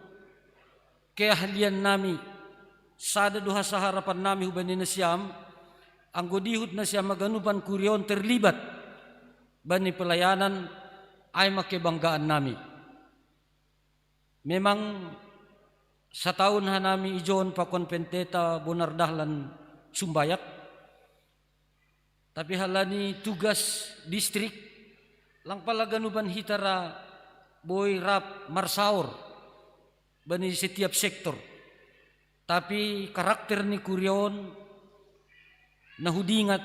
keahlian nami, sada do hasaharapan nami hubani nasiam, anggo dihut nasiam haganupan kuria on terlibat bani pelayanan, ai ma kebanggaan nami. Memang satahun hanami ijon pakon Pendeta Bonar Dahlan Sumbayak, tapi halani tugas distrik, lang pala ganupan hita ra boi rap marsaor bani setiap sektor. Tapi karakter ni kuria on na hudingat,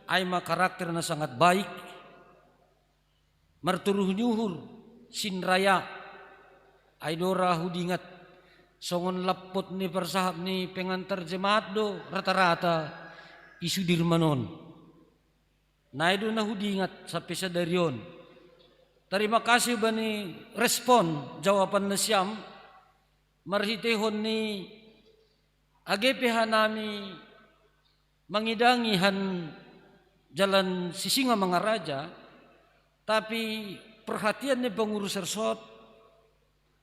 ai ma karakter na sangat baik, martoruh ni uhur, sinraya, ai do ra hudingat songon lampot ni parsahap ni pengantar jemaat do rata-rata i Sudirman on. Nai do na hudingat sampe sadari on. Tarima kasih bani respon jawaban nasiam, marhiteihon ni age pe hanami mangidangi han Jalan Sisingamangaraja, tapi perhatian ni pengurus resort,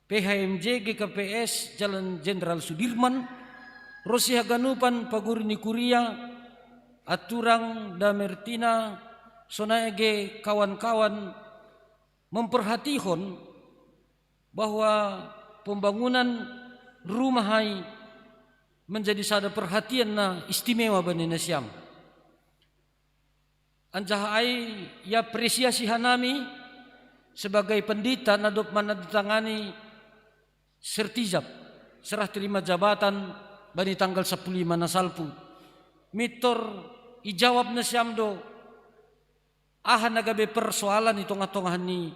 P H M J, G K P S Jalan Jenderal Sudirman, ro si haganupan paguru ni kuria, Aturang Damertina, sonai age kawan-kawan memperhatihon bahwa pembangunan rumah ai menjadi sada perhatian na istimewa bani nasiam. Anjaha ai iapresiasi hanami sebagai pendeta na dob manandatangani sertijab, serah terima jabatan bani tanggal sampulu lima na salpu. Mintor ijawab nasiam do aha na gabe persoalan i tongah-tongah ni,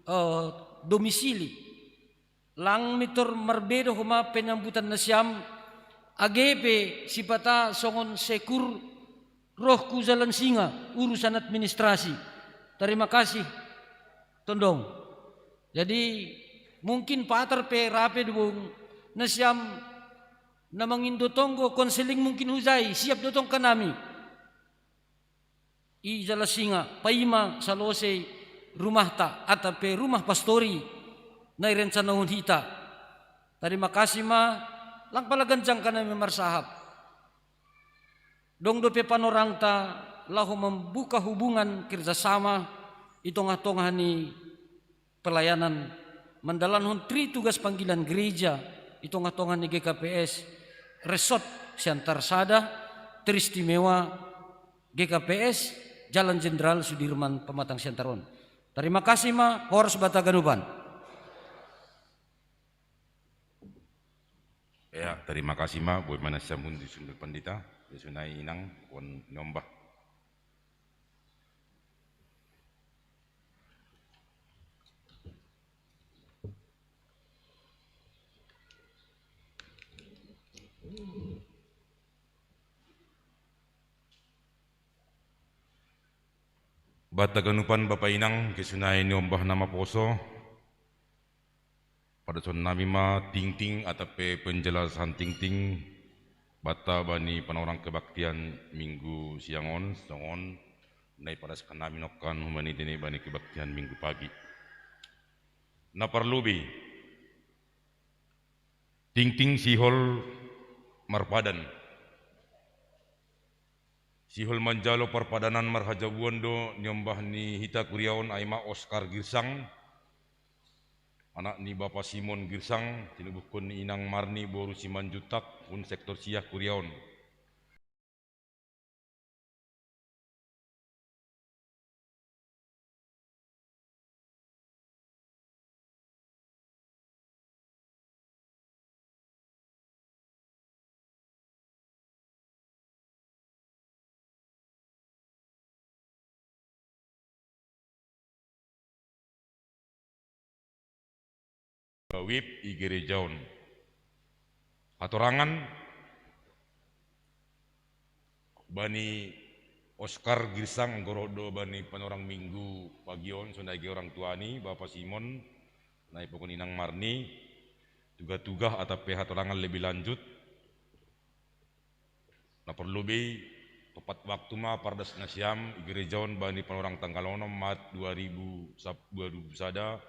eh, domisili. Lang mintor marbeda homa penyambutan nasiam, age pe sipata songon sekur roh ku Jalan Singa, urusan administrasi. Tarima kasih tondong. Jadi mungkin patar pe rape dubung nasiam na mangindo tonggo konseling mungkin hujai, siap do tongkan nami. I Jalan Singa, paima salose rumahta, atap pe rumah pastori na irencanahon hita. Tarima kasih ma, lang pala ganjang hanami marsahap. Dong dope panorangta laho membuka hubungan kerjasama i tongah-tongah ni pelayanan, mandalankon tri tugas panggilan gereja i tongah-tongah ni G K P S Resort Siantar Sada, teristimewa G K P S Jalan Jenderal Sudirman Pematang Siantar on. Tarima kasih ma, horas banta ganupan. Ya, terima kasih ma, buat mana sambung di sumber pandita, ya sunai inang, pon nyombah. Bata ganupan bapa inang, ke sunai nyombah nama poso, pada son nami ma tingting atape penjelasan tingting, bata bani panorang kebaktian minggu siangon, songon, nai padaskan nami nokkan humanitene bani kebaktian minggu pagi. Na parlubi, tingting sihol marpadan. Sihol manjalo parpadanan marhajabuan do niombah ni hita kuriaon ai ma Oskar Girsang, anak ni bapa Simon Girsang, tinubuhkon ni inang Marni boru Simanjuntak, hun sektor siah kuriaon. Wib i gerejaon. Hatorangan bani Oskar Girsang, anggo roh do bani panorang minggu pagion, sonai ge orang tuani, bapa Simon, nai pokon inang Marni, tugah-tugah atape hatorangan lebih lanjut. Na parlubi, topat waktu ma pardas nasiam i gerejaon bani panorang tanggal onom Maret dua ribu, sap-, dua ribu sada,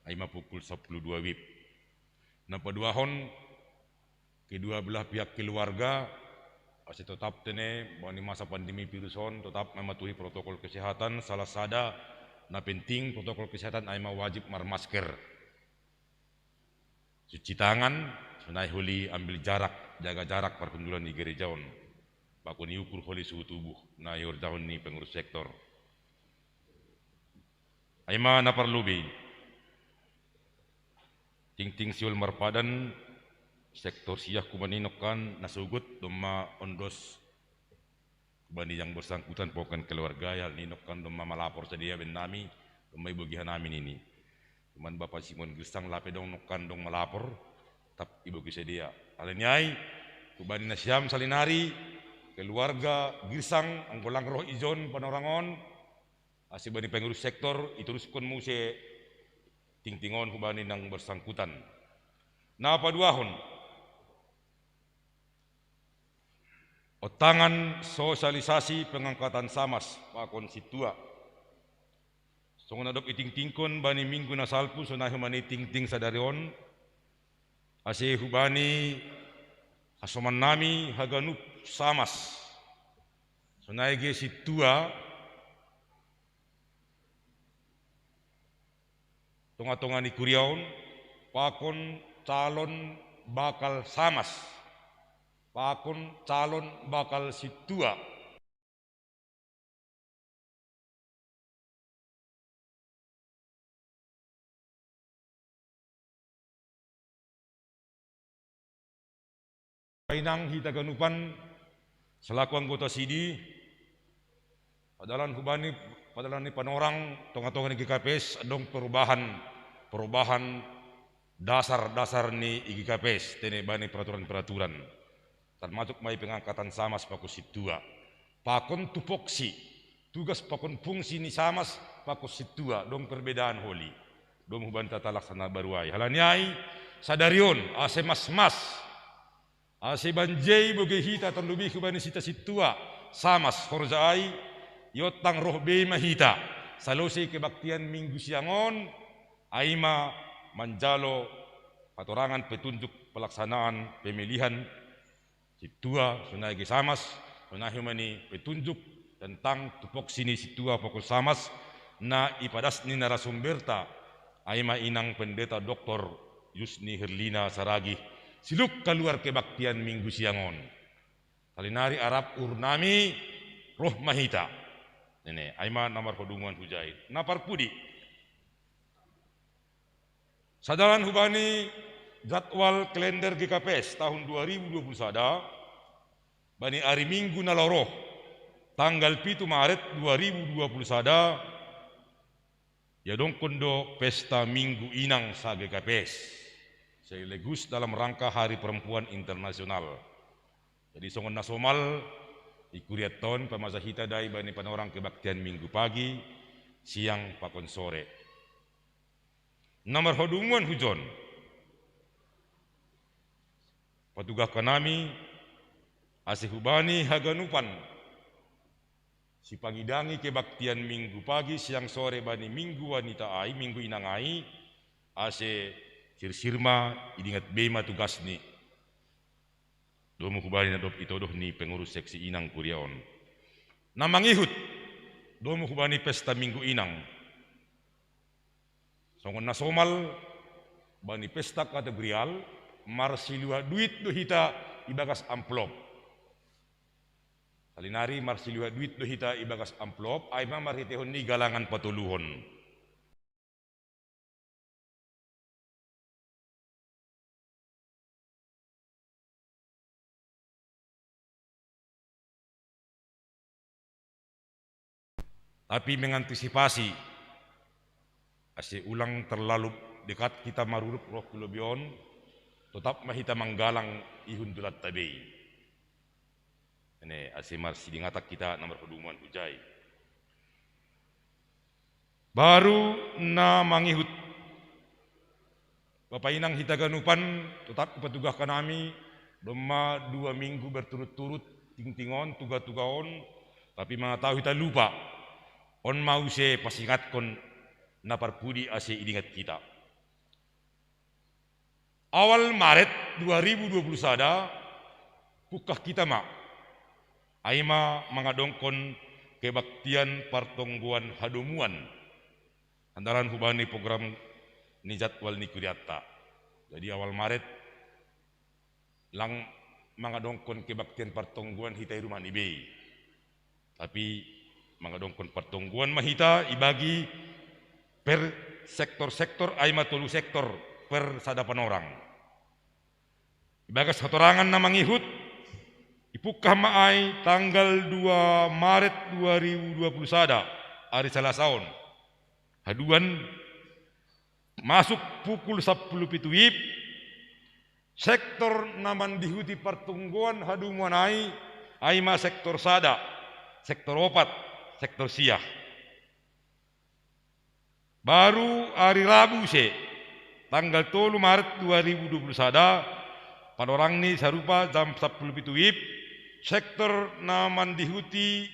ai ma pukul sapuluh dua wib. Na paduahon, kedua belah pihak keluarga, ase totap tene, bani masa pandemi virus on, totap mematuhi protokol kesehatan, salah sada, na penting protokol kesehatan ai ma wajib marmasker. Cuci tangan, sonai holi ambil jarak, jaga jarak parhundulan i gerejaon. Pakon iukur holi suhu tubuh, na iorjahon ni pengurus sektor. Ai ma na parlubi. Tingting sihol marpadan, sektor siah kumaninokkan, na sogot domma ondos bani yang bersangkutan poken keluarga, ya, ninokkan domma malapor sadia bennami, domma ibogi hanami nini. Cuman bapa Simon Girsang lape dong nokkan dong malapor, tap ibogi sadia. Alani ai, hubani nasiam salinari, keluarga Girsang, anggo lang roh ijon panorangon, ase bani pengurus sektor, ituruskon muse tingtingon hubani nang bersangkutan. Na paduahon, ontangan sosialisasi pengangkatan samas pakon sintua. Songon na dob itingtingkon bani minggu na salpu, sonai hubani tingting sadari on, ase hubani hasomannami haganup samas, sonai ge sintua, tonga-tonga ni kuriaon, pakon calon bakal samas, pakon calon bakal sintua. Painang hita ganupan selaku anggota sidi, padalan hubani, padalan ni panorang tonga-tonga ni G K P S, adong perubahan, perubahan dasar-dasar ni G K P S, tene bani peraturan-peraturan. Termasuk mai pengangkatan samas pakon sintua. Pakon tupoksi, tugas pakon fungsi ni samas pakon sintua, adong perbedaan holi. Dong hubani tata laksana baru ai. Alani ai, sadari on, ase masmas, ase banjei boge hita terlebih hubani sita sintua, samas horja ai, iontang roh bei ma hita. Salose kebaktian minggu siangon, ai ma manjalo hatorangan petunjuk pelaksanaan pemilihan sintua, sonai ge samas, sonai hubani petunjuk tentang tupoksi ni sintua pakon samas, na ipadas ni narasumberta, ai ma inang pendeta doktor Yusni Herlina Saragih, siluk kaluar kebaktian minggu siangon. Salinari arap uhurnami roh ma hita. Nene, ai ma na marhadumuan hujai. Na parpudi. Sadalan hubani Jadwal kalender G K P S tahun dua ribu dua puluh sada, bani ari Minggu na laho ro, tanggal pitu Maret dua ribu dua puluh sada, iadongkon do pesta Minggu Inang sa-G K P S, sekaligus dalam rangka Hari Perempuan Internasional. Jadi songon na somal, i kurianta on pamasa hita dai bani panorang kebaktian Minggu pagi, siang pakon sore. Na marhadomuan hujon, patugahkan hami ase hubani haganupan sipangidangi kebaktian Minggu pagi, siang sore bani Minggu Wanita ai, Minggu Inang ai, ase sirsir ma, idingat be ma tugasni. Domu hubani na dob itodoh ni pengurus seksi inang kuria on. Na mangihut, domu hubani pesta Minggu Inang. Songon na somal, bani pesta kategorial, marsiluat duit do hita ibagas amplop. Salinari marsiluat duit do hita ibagas amplop, ai ma marhiteihon ni galangan patoluhon. Tapi mengantisipasi, ase ulang terlalu dekat hita marurup roh ku lobi on, totap ma hita manggalang ihundulanta be i. Ene, ase marsidingatak hita na marhadomuan hujai. Baru na mangihut, Bapa Inang hita ganupan, totap hupatugahkan hami, domma dua minggu berturut-turut tingting on, tuga-tuga on, tapi manang tau hita lupa, on ma use pasingatkon na parpudi ase idingat hita. Awal Maret dua ribu dua puluh sada, pungkah hita ma, ai ma mangadongkon kebaktian partonggoan hadomuan, andalan hubani program ni jadwal ni kurianta. Jadi awal Maret, lang mangadongkon kebaktian partonggoan hita i rumah ni be i. Tapi mangadongkon partonggoan ma hita ibagi per sektor-sektor, ai ma tolu sektor per sada panorang. Ibagas hatorangan na mangihut, ipungkah ma ai tanggal dua Maret dua ribu dua puluh sada, ari Salasa on. Haduan, masuk pukul sampulu pitu wib, sektor na mandihuti partonggoan hadomuan ai, ai ma sektor sada, sektor opat, sektor sia. Baru ari Rabu use, tanggal tolu Maret dua ribu dua puluh sada, panorangni sarupa jam sampulu pitu wib, sektor na mandihuti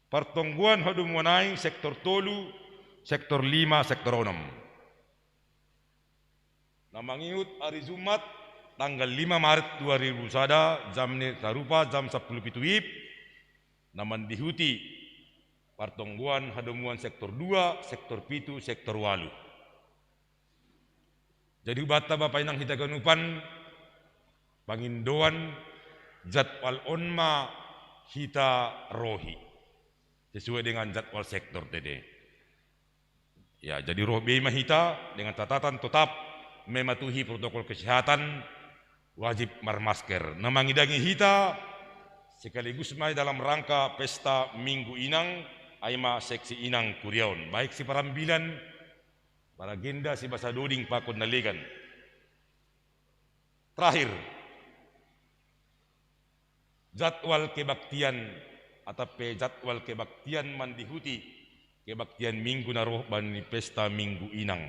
partonggoan hadomuan ai sektor tolu, sektor lima, sektor onom. Na mangihut ari Jumat, tanggal lima Maret dua ribu sada, jamni sarupa jam sampulu pitu wib, na mandihuti partonggoan hadomuan sektor dua, sektor pitu, sektor ualu. Jadi hubanta Bapa Inang hita ganupan, pangindoan jadwal on ma hita rohi sesuai dengan jadwal sektor tadi. Ya, jadi roh be ma hita dengan catatan totap mematuhi protokol kesehatan, wajib marmasker. Na mangidangi hita sekaligus ma dalam rangka pesta Minggu Inang, ai ma seksi inang kuria on, baik siparambilan, maragenda sibasa doding pakon na legan. Terakhir, jadwal kebaktian atau pe jadwal kebaktian mandihuti kebaktian Minggu na roh bani pesta Minggu Inang.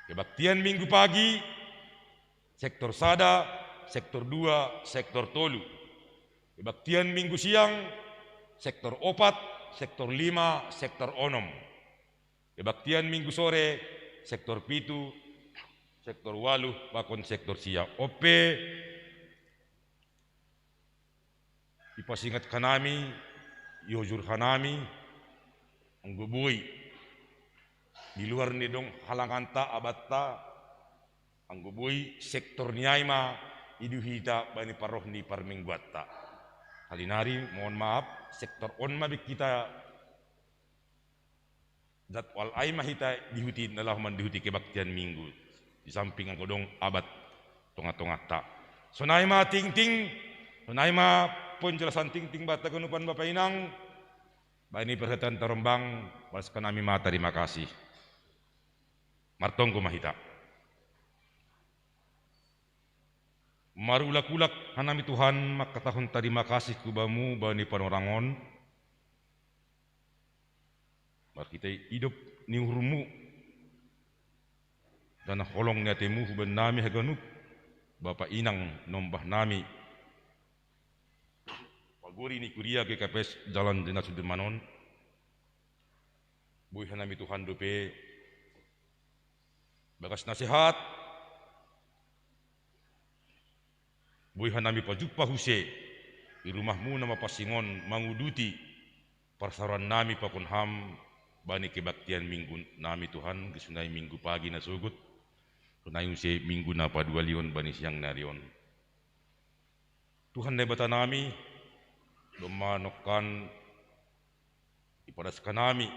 Kebaktian Minggu pagi, sektor sada, sektor dua, sektor tolu. Kebaktian Minggu siang, sektor opat, sektor lima, sektor onom. Kebaktian Minggu sore, sektor pitu, sektor ualu, pakon sektor sia. On pe, ipasingat hanami, iojur hanami, anggo boi di luar ni adong halanganta, abanta, anggo boi sektor ni ai ma idihuti hita bani parroh ni parmingguanta. Salinari, mohon maaf, sektor on ma be hita Jadwal ai ma hita dihuti na laho mandihuti kebaktian Minggu. Di samping anggo adong abad tonga-tonganta. Sonai ma tingting, sonai ma penjelasan tingting banta haganupan bapa inang. Bani perhatian tarombang, balas hanami ma tarima kasih. Martonggo ma hita. Marulak-ulak hanami Tuhan mangkatahon tarima kasih hu Bamu bani panorangon. Marhitei idop ni uhurMu, dan holong ni ateMu hubannami haganup, bapa inang niombah nami. Pagori ni kuria G K P S Jalan Jenderal Sudirman on. Boi hanami Tuhan dope bagas nasehat. Boi hanami pajumpa muse di rumahMu na mapansing on manguduti parsaorannami pakon Ham bani kebaktian Minggu nami Tuhan, sonai Minggu pagi na sogot, sonai muse Minggu na paduahon bani siang ni ari on. Tuhan Debata nami, domma nongkan ipadas hanami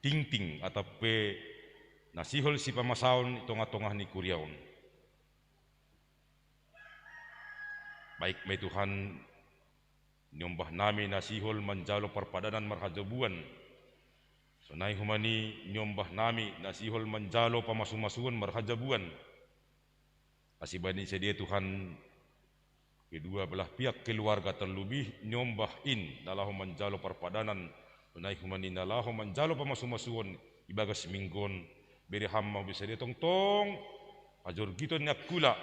tingting atap pe na sihol sipamasaon di tonga-tonga ni kuria on. Baik ma i Tuhan, niombah nami na sihol manjalo parpadanan marhajabuan. Sonai homa ni niombah nami na sihol manjalo pamasumasuon marhajabuan. Asi bani sidea Tuhan, kedua belah pihak keluarga terlebih niombah in na laho manjalo parpadanan, sonai homa ni na laho manjalo pamasumasuon ibagas Minggu on, bere Ham ma hubani sidea tongtong hajorgiton ni angkula.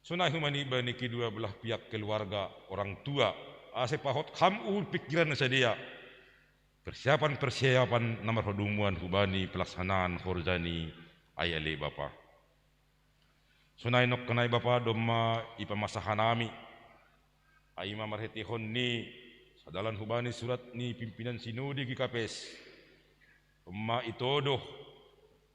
Sonai homa ni bani kedua belah pihak keluarga orang tua, ase pahot Ham uhur pingkiran ni sidea. Persiapan-persiapan na marhadomuan hubani pelaksanaan horja ni ai ale Bapa. Sonai nongkan ai Bapa domma ipamasa hanami. Ai ma marhiteihon ni sadalan hubani surat ni pimpinan sinode G K P S. Domma itodo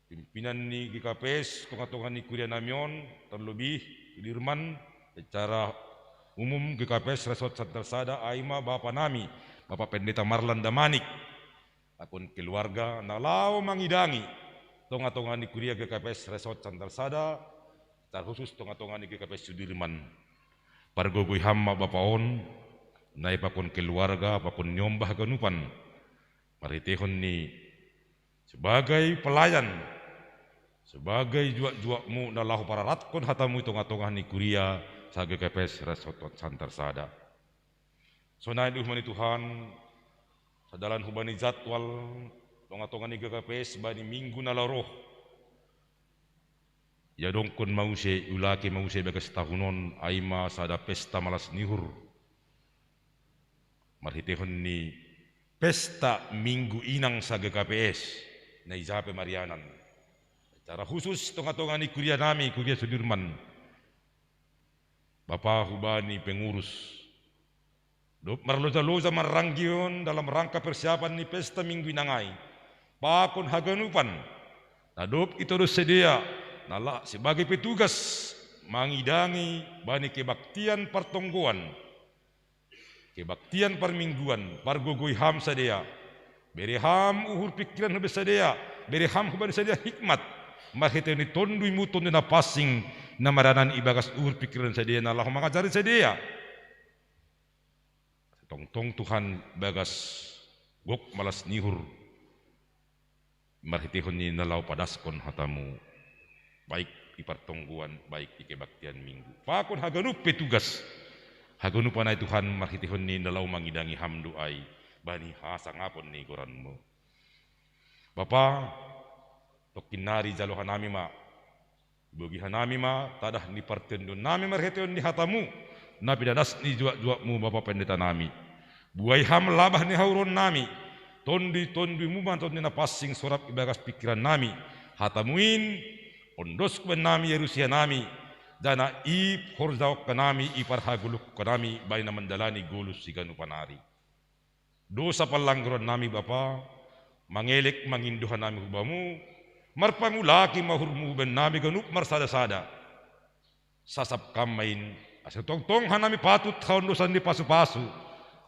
pimpinan ni G K P S tonga-tonga ni kuria nami on, terlebih Sudirman secara umum G K P S Resort Santer Sada ai ma bapa nami, Bapa Pendeta Marlan Damanik. Pakon keluarga na laho mangidangi tonga-tonga ni kuria G K P S Resort Santer Sada, terkhusus tonga-tonga ni G K P S Sudirman. Pargogoi Ham ma bapa on, nai pakon keluarga, pakon niombah haganupan. Marhiteihon ni sebagai pelayan, sebagai juak-juakMu na laho pararatkon hataMu i tonga-tonga ni kuria sa G K P S Resort Santer Sada. Sonai do homa ni Tuhan, sadalan hubani jadwal tonga-tonga ni G K P S bani Minggu na laho ro. Iadongkon ma muse, iulaki ma muse bagas tahun on, ai ma sada pesta malas ni uhur. Marhiteihon ni pesta Minggu Inang sa G K P S, na i ja pe marianan. Secara khusus tonga-tonga ni kuria nami, kuria Sudirman. Bapa hubani pengurus. Dob marloja-loja marranggion dalam rangka persiapan ni pesta Minggu Inang ai. Pakon haganupan. Na dob itodo sidea, na laho sebagai petugas mangidangi bani kebaktian partonggoan. Kebaktian parmingguan, pargogoi Ham sidea. Bere Ham uhur pingkiran hubani sidea, bere Ham hubani sidea hikmat. Marhitei ni TonduyMu, Tonduy na pansing, na marianan ibagas uhur pingkiran sidea, na laho mangajari sidea. Tongtong Tuhan bagas gok malas ni uhur. Marhiteihon ni na laho padaskon hataMu, baik i partonggoan, baik i kebaktian Minggu. Pakon haganup petugas. Haganupan ai Tuhan marhiteihon ni na laho mangidangi Ham do ai, bani hasangapon ni goranMu. Bapa, tongkin nari jalo hanami ma. Bogei hanami ma, tadah ni partondion nami marhiteihon ni hataMu, na pinadas ni juak-juakMu Bapa Pendeta nami. Buhai Ham labah ni hauruon nami, tonduy-tonduyMu ma Tonduy na pansing sorap ibagas pingkiran nami, hataMu in, ondoskon nami, iarusi hanami, janah ihorjahon hanami, iparhagoluhon hanami, bani na mandalani goluh siganupan ari. Dosa panlanggaron nami Bapa, mangelek mangindo hanami hu Bamu, marpangulaki ma uhurMu hubannami ganup marsada-sada. Sasap Ham ma in, ase tongtong hanami patut haondosan ni pasu-pasu,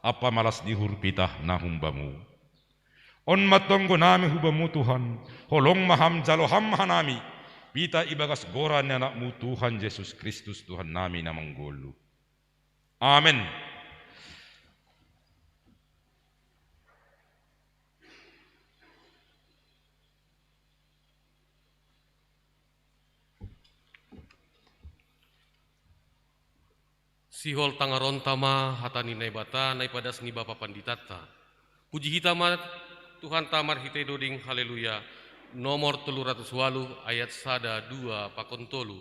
ampa malas ni uhur pitah na humbaMu. On ma tonggo nami hu Bamu Tuhan, holong ma Ham jalo Ham hanami, pita ibagas goran ni AnakMu Tuhan Jesus Kristus Tuhan nami na manggolu. Amen. Sihol tangaronta ma hata ni Naibata na ipadas ni Bapa Panditanta. Puji hita ma Tuhanta marhitei doding Haleluya, nomor tolu ratus walu, ayat sada, dua pakon tolu.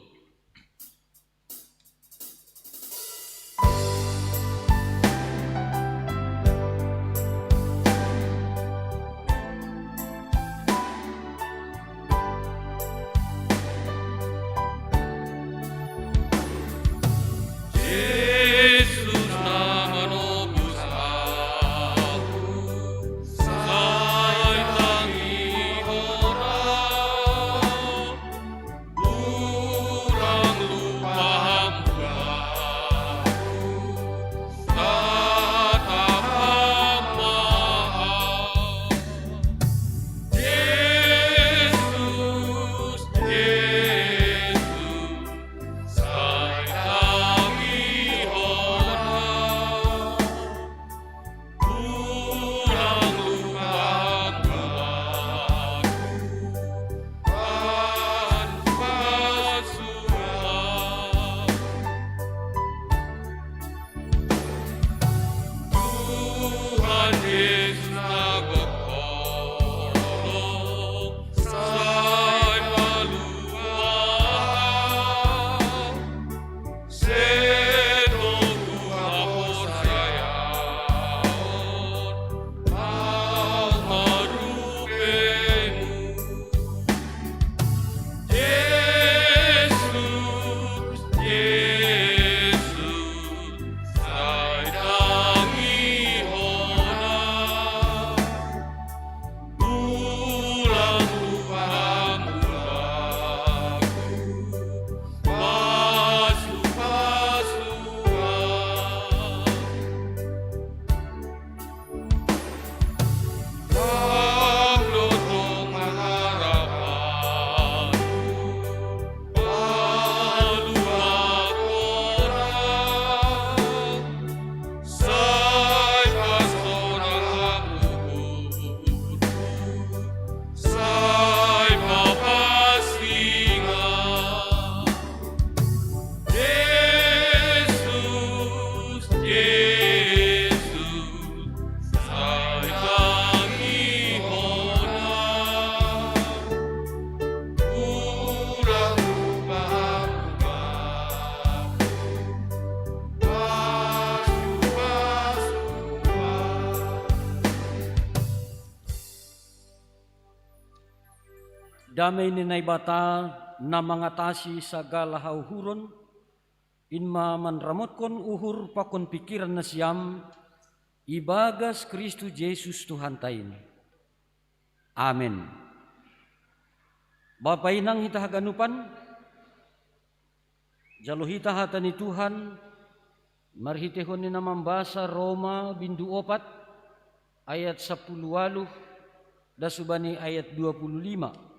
Damei ni Naibata na mangatasi sagala hauhuron, in ma manramotkon uhur pakon pikiran nasiam, ibagas Kristus Jesus Tuhanta in. Amen. Bapa inang hita haganupan, jalo hita hata ni Tuhan, marhiteihon ni na mambasa Roma bindu opat, ayat sapuluh waluh, das hubani ayat dua puluh lima.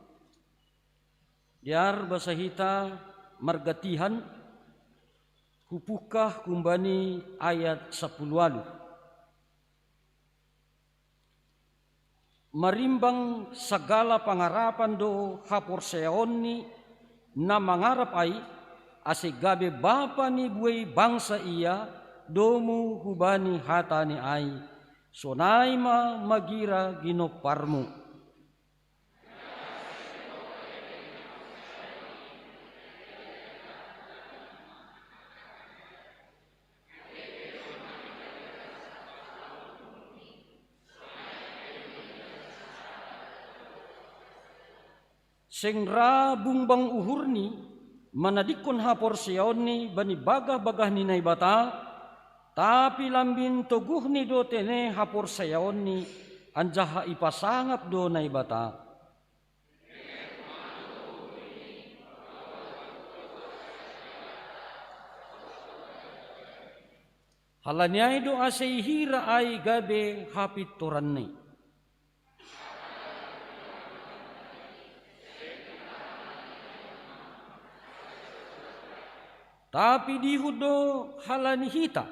Dear basa hita margantian, hupungkah humbani ayat sapuluh waluh. Marimbang sagala pangarapan do haporseaon ni na mangarap ai, ase gabe bapa ni buei bangsa ia domu hubani hatani ai, sonai ma magira ginomparmu. Seng ra bungbang uhurni manadingkon haporseaonni bani bagah-bagah ni Naibata, tapi lambin toguhni do tene haporseaonni, anjaha ipasangap do Naibata. Halani ai do ase ihira ai gabe hapintoranni. Tapi dihut do halani hita,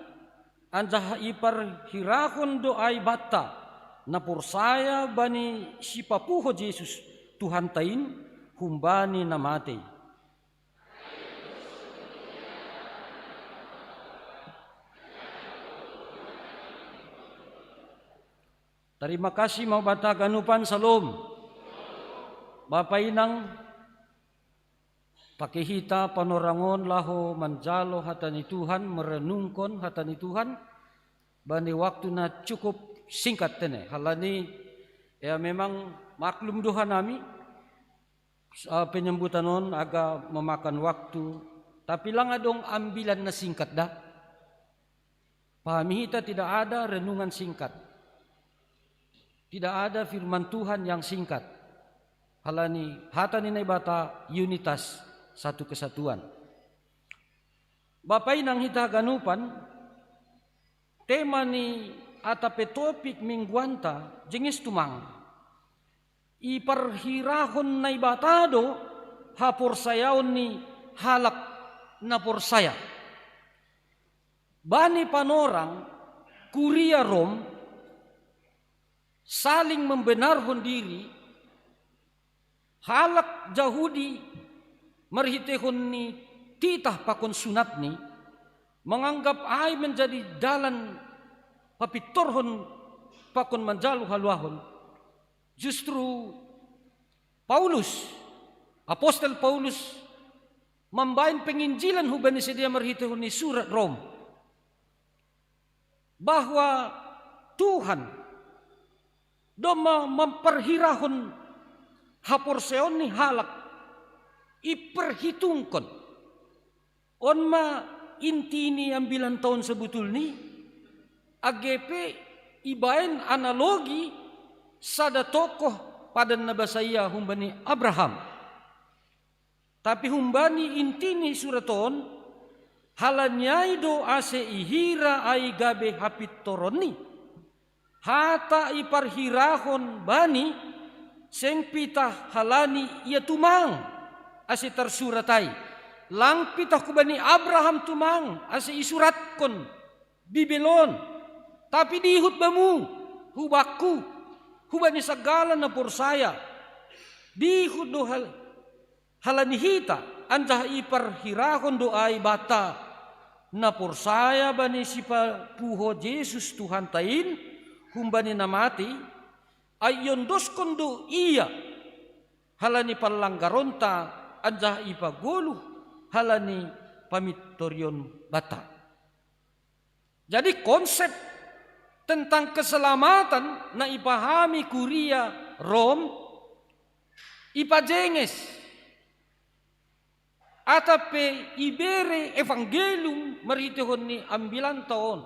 anjaha iparhirahon do ai banta, na porsaya bani sipapuho Jesus, Tuhanta in, humbani na matei. Tarima kasih ma Bapa haganupan, Salom. Bapa inang, pake hita panorangon laho manjalo hata ni Tuhan, merenungkon hata ni Tuhan, bani waktu na cukup singkat tene. Halani, ya, memang maklum do hanami, eh, penyambutan on agak memakan waktu, tapi lang adong ambilan na singkat da. Pahami hita, tidak ada renungan singkat. Tidak ada firman Tuhan yang singkat. Halani hata ni Naibata unitas, satu kesatuan. Bapa inang hita haganupan, tema ni atape topik mingguanta jenges tumang. Iparhirahon Naibata do haporsayaon ni halak na porsaya. Bani panorang kuria Rom saling membenarhon diri, halak Jahudi marhiteihon ni titah pakon sunatni, manganggap ai menjadi dalan papintorhon pakon manjalo haluahon. Justru Paulus, apostel Paulus, mambahen penginjilan hubani sidea marhiteihon ni surat Rom, bahwa Tuhan domma mamparhirahon haporsayaon ni halak, iperhitungkon. On ma inti ni ambilan taon sebetulni, age pe ibahen analogi sada tokoh padan na basa ia humbani Abraham. Tapi humbani inti ni surat on, halani ai do ase ihira ai gabe hapintoronni. Hata iparhirahon bani, seng pitah halani ia tumang, ase tarsurat ai. Lang pitah hubani Abraham tumang, ase isuratkon Bibel on. Tapi dihut bamu, hubakku, hubani sagala na porsaya. Dihut do hal, halani hita, anjaha iparhirahon do ai banta, na porsaya bani sipapuho Jesus Tuhanta in, humbani na matei, ai iondoskon do ia halani panlanggaronta, anjaha ipagoluh halani pamintorion banta. Jadi konsep tentang keselamatan na ipahami kuria Rom, ipajenges, atape ibere evangelium marhiteihon ni ambilanta on,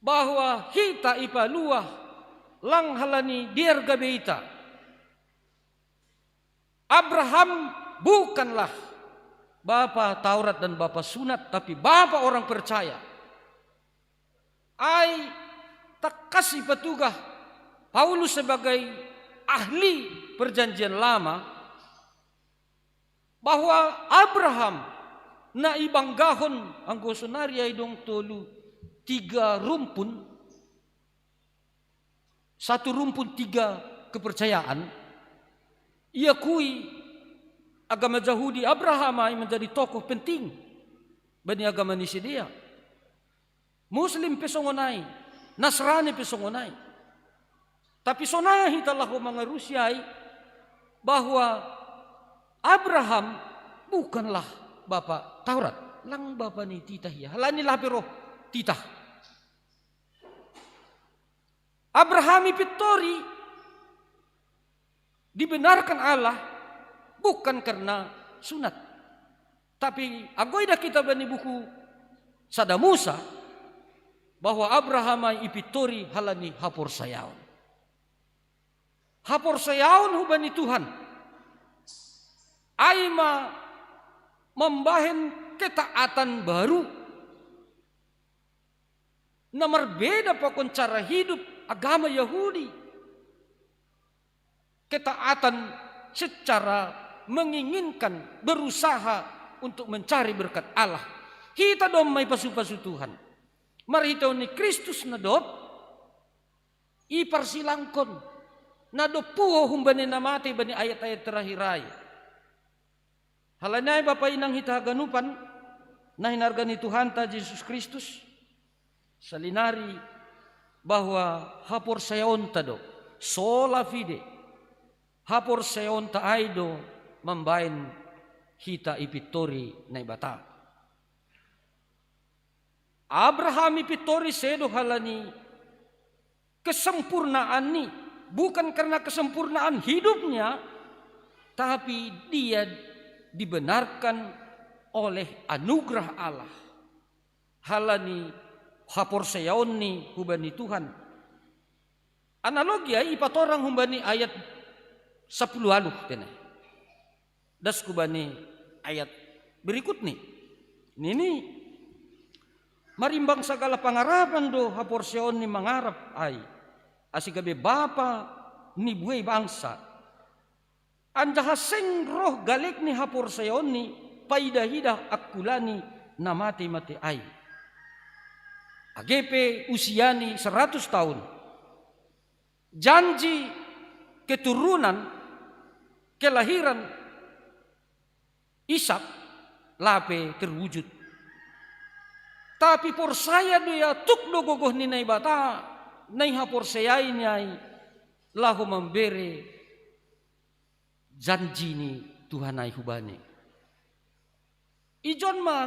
bahwa hita ipaluah lang halani dear gabe hita. Abraham bukanlah bapa Taurat dan bapa sunat, tapi bapa orang percaya. Ai tangkas ipatugah Paulus sebagai ahli Perjanjian Lama, bahwa Abraham na ibanggahon, anggo sonari ai dong tolu, tiga rumpun, satu rumpun tiga kepercayaan, iakui agama Jahudi, Abraham ai menjadi tokoh penting bani agama ni sidea. Muslim pe songon ai, Nasrani pe songon ai. Tapi sonai hita laho mangarusi ai, bahwa Abraham bukanlah bapa Taurat, lang bapa ni titah ia, halani lape roh titah. Abraham ipintori, dibenarkan Allah bukan karena sunat. Tapi anggo idah kita bani buku sada Musa, bahwa Abraham ai ipintori halani haporsayaon. Haporsayaon hubani Tuhan, ai ma mambahen ketaatan baru, na marbeda pakon cara hidup agama Yahudi. Ketaatan secara menginginkan, berusaha untuk mencari berkat Allah. Hita do mai pasu-pasu Tuhan. Marhitehon ni Kristus na dob iparsilangkon, na dob puho humbani na matei bani ayat-ayat terakhir ai. Halani ai, Bapa, Inang, hita haganupan na hinarga ni Tuhanta Jesus Kristus, salinari bahwa haporsayaonta do, sola fide, haporsayaonta ai do mambaen hita ipintori Naibata. Abraham ipintori sedo halani kesempurnaan ni, bukan karena kesempurnaan hidupnya, tapi dia dibenarkan oleh anugerah Allah. Halani haporsayaon ni humbani Tuhan. Analogi ai ipatorang humbani ayat sapuluh ualuh tene. Das humbani ayat berikut ni. Nini, marimbang sagala pangarapan do haporsayaon ni mangarap ai, ase gabe bapa ni buei bangsa. Anjaha seng roh galek ni haporsayaon ni paida-ida angkula ni na matei-matei ai. Age pe usia ni seratus tahun, janji keturunan, kelahiran Ishak lape terwujud. Tapi porsaya do ia tuk do gogoh ni Naibata na ihaporsayaini ai laho mambere janji ni Tuhan ai hubani. Ijon ma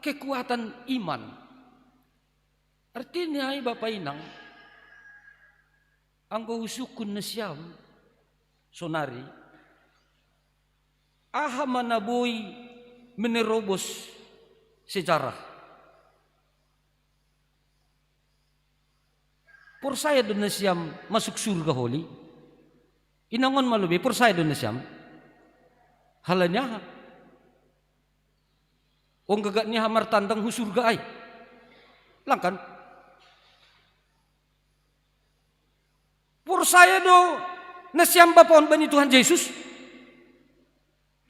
kekuatan iman? Artini ai, Bapa, Inang, anggo husungkun nasiam sonari, aha ma na boi menerobos sejarah? Porsaya do nasiam masuk surga holi? Inangon ma lobei, porsaya do nasiam? Halani aha? Ong gagak ni aha martandang hu surga ai? Langkan. Porsaya do nasiam bapa on bani Tuhan Jesus?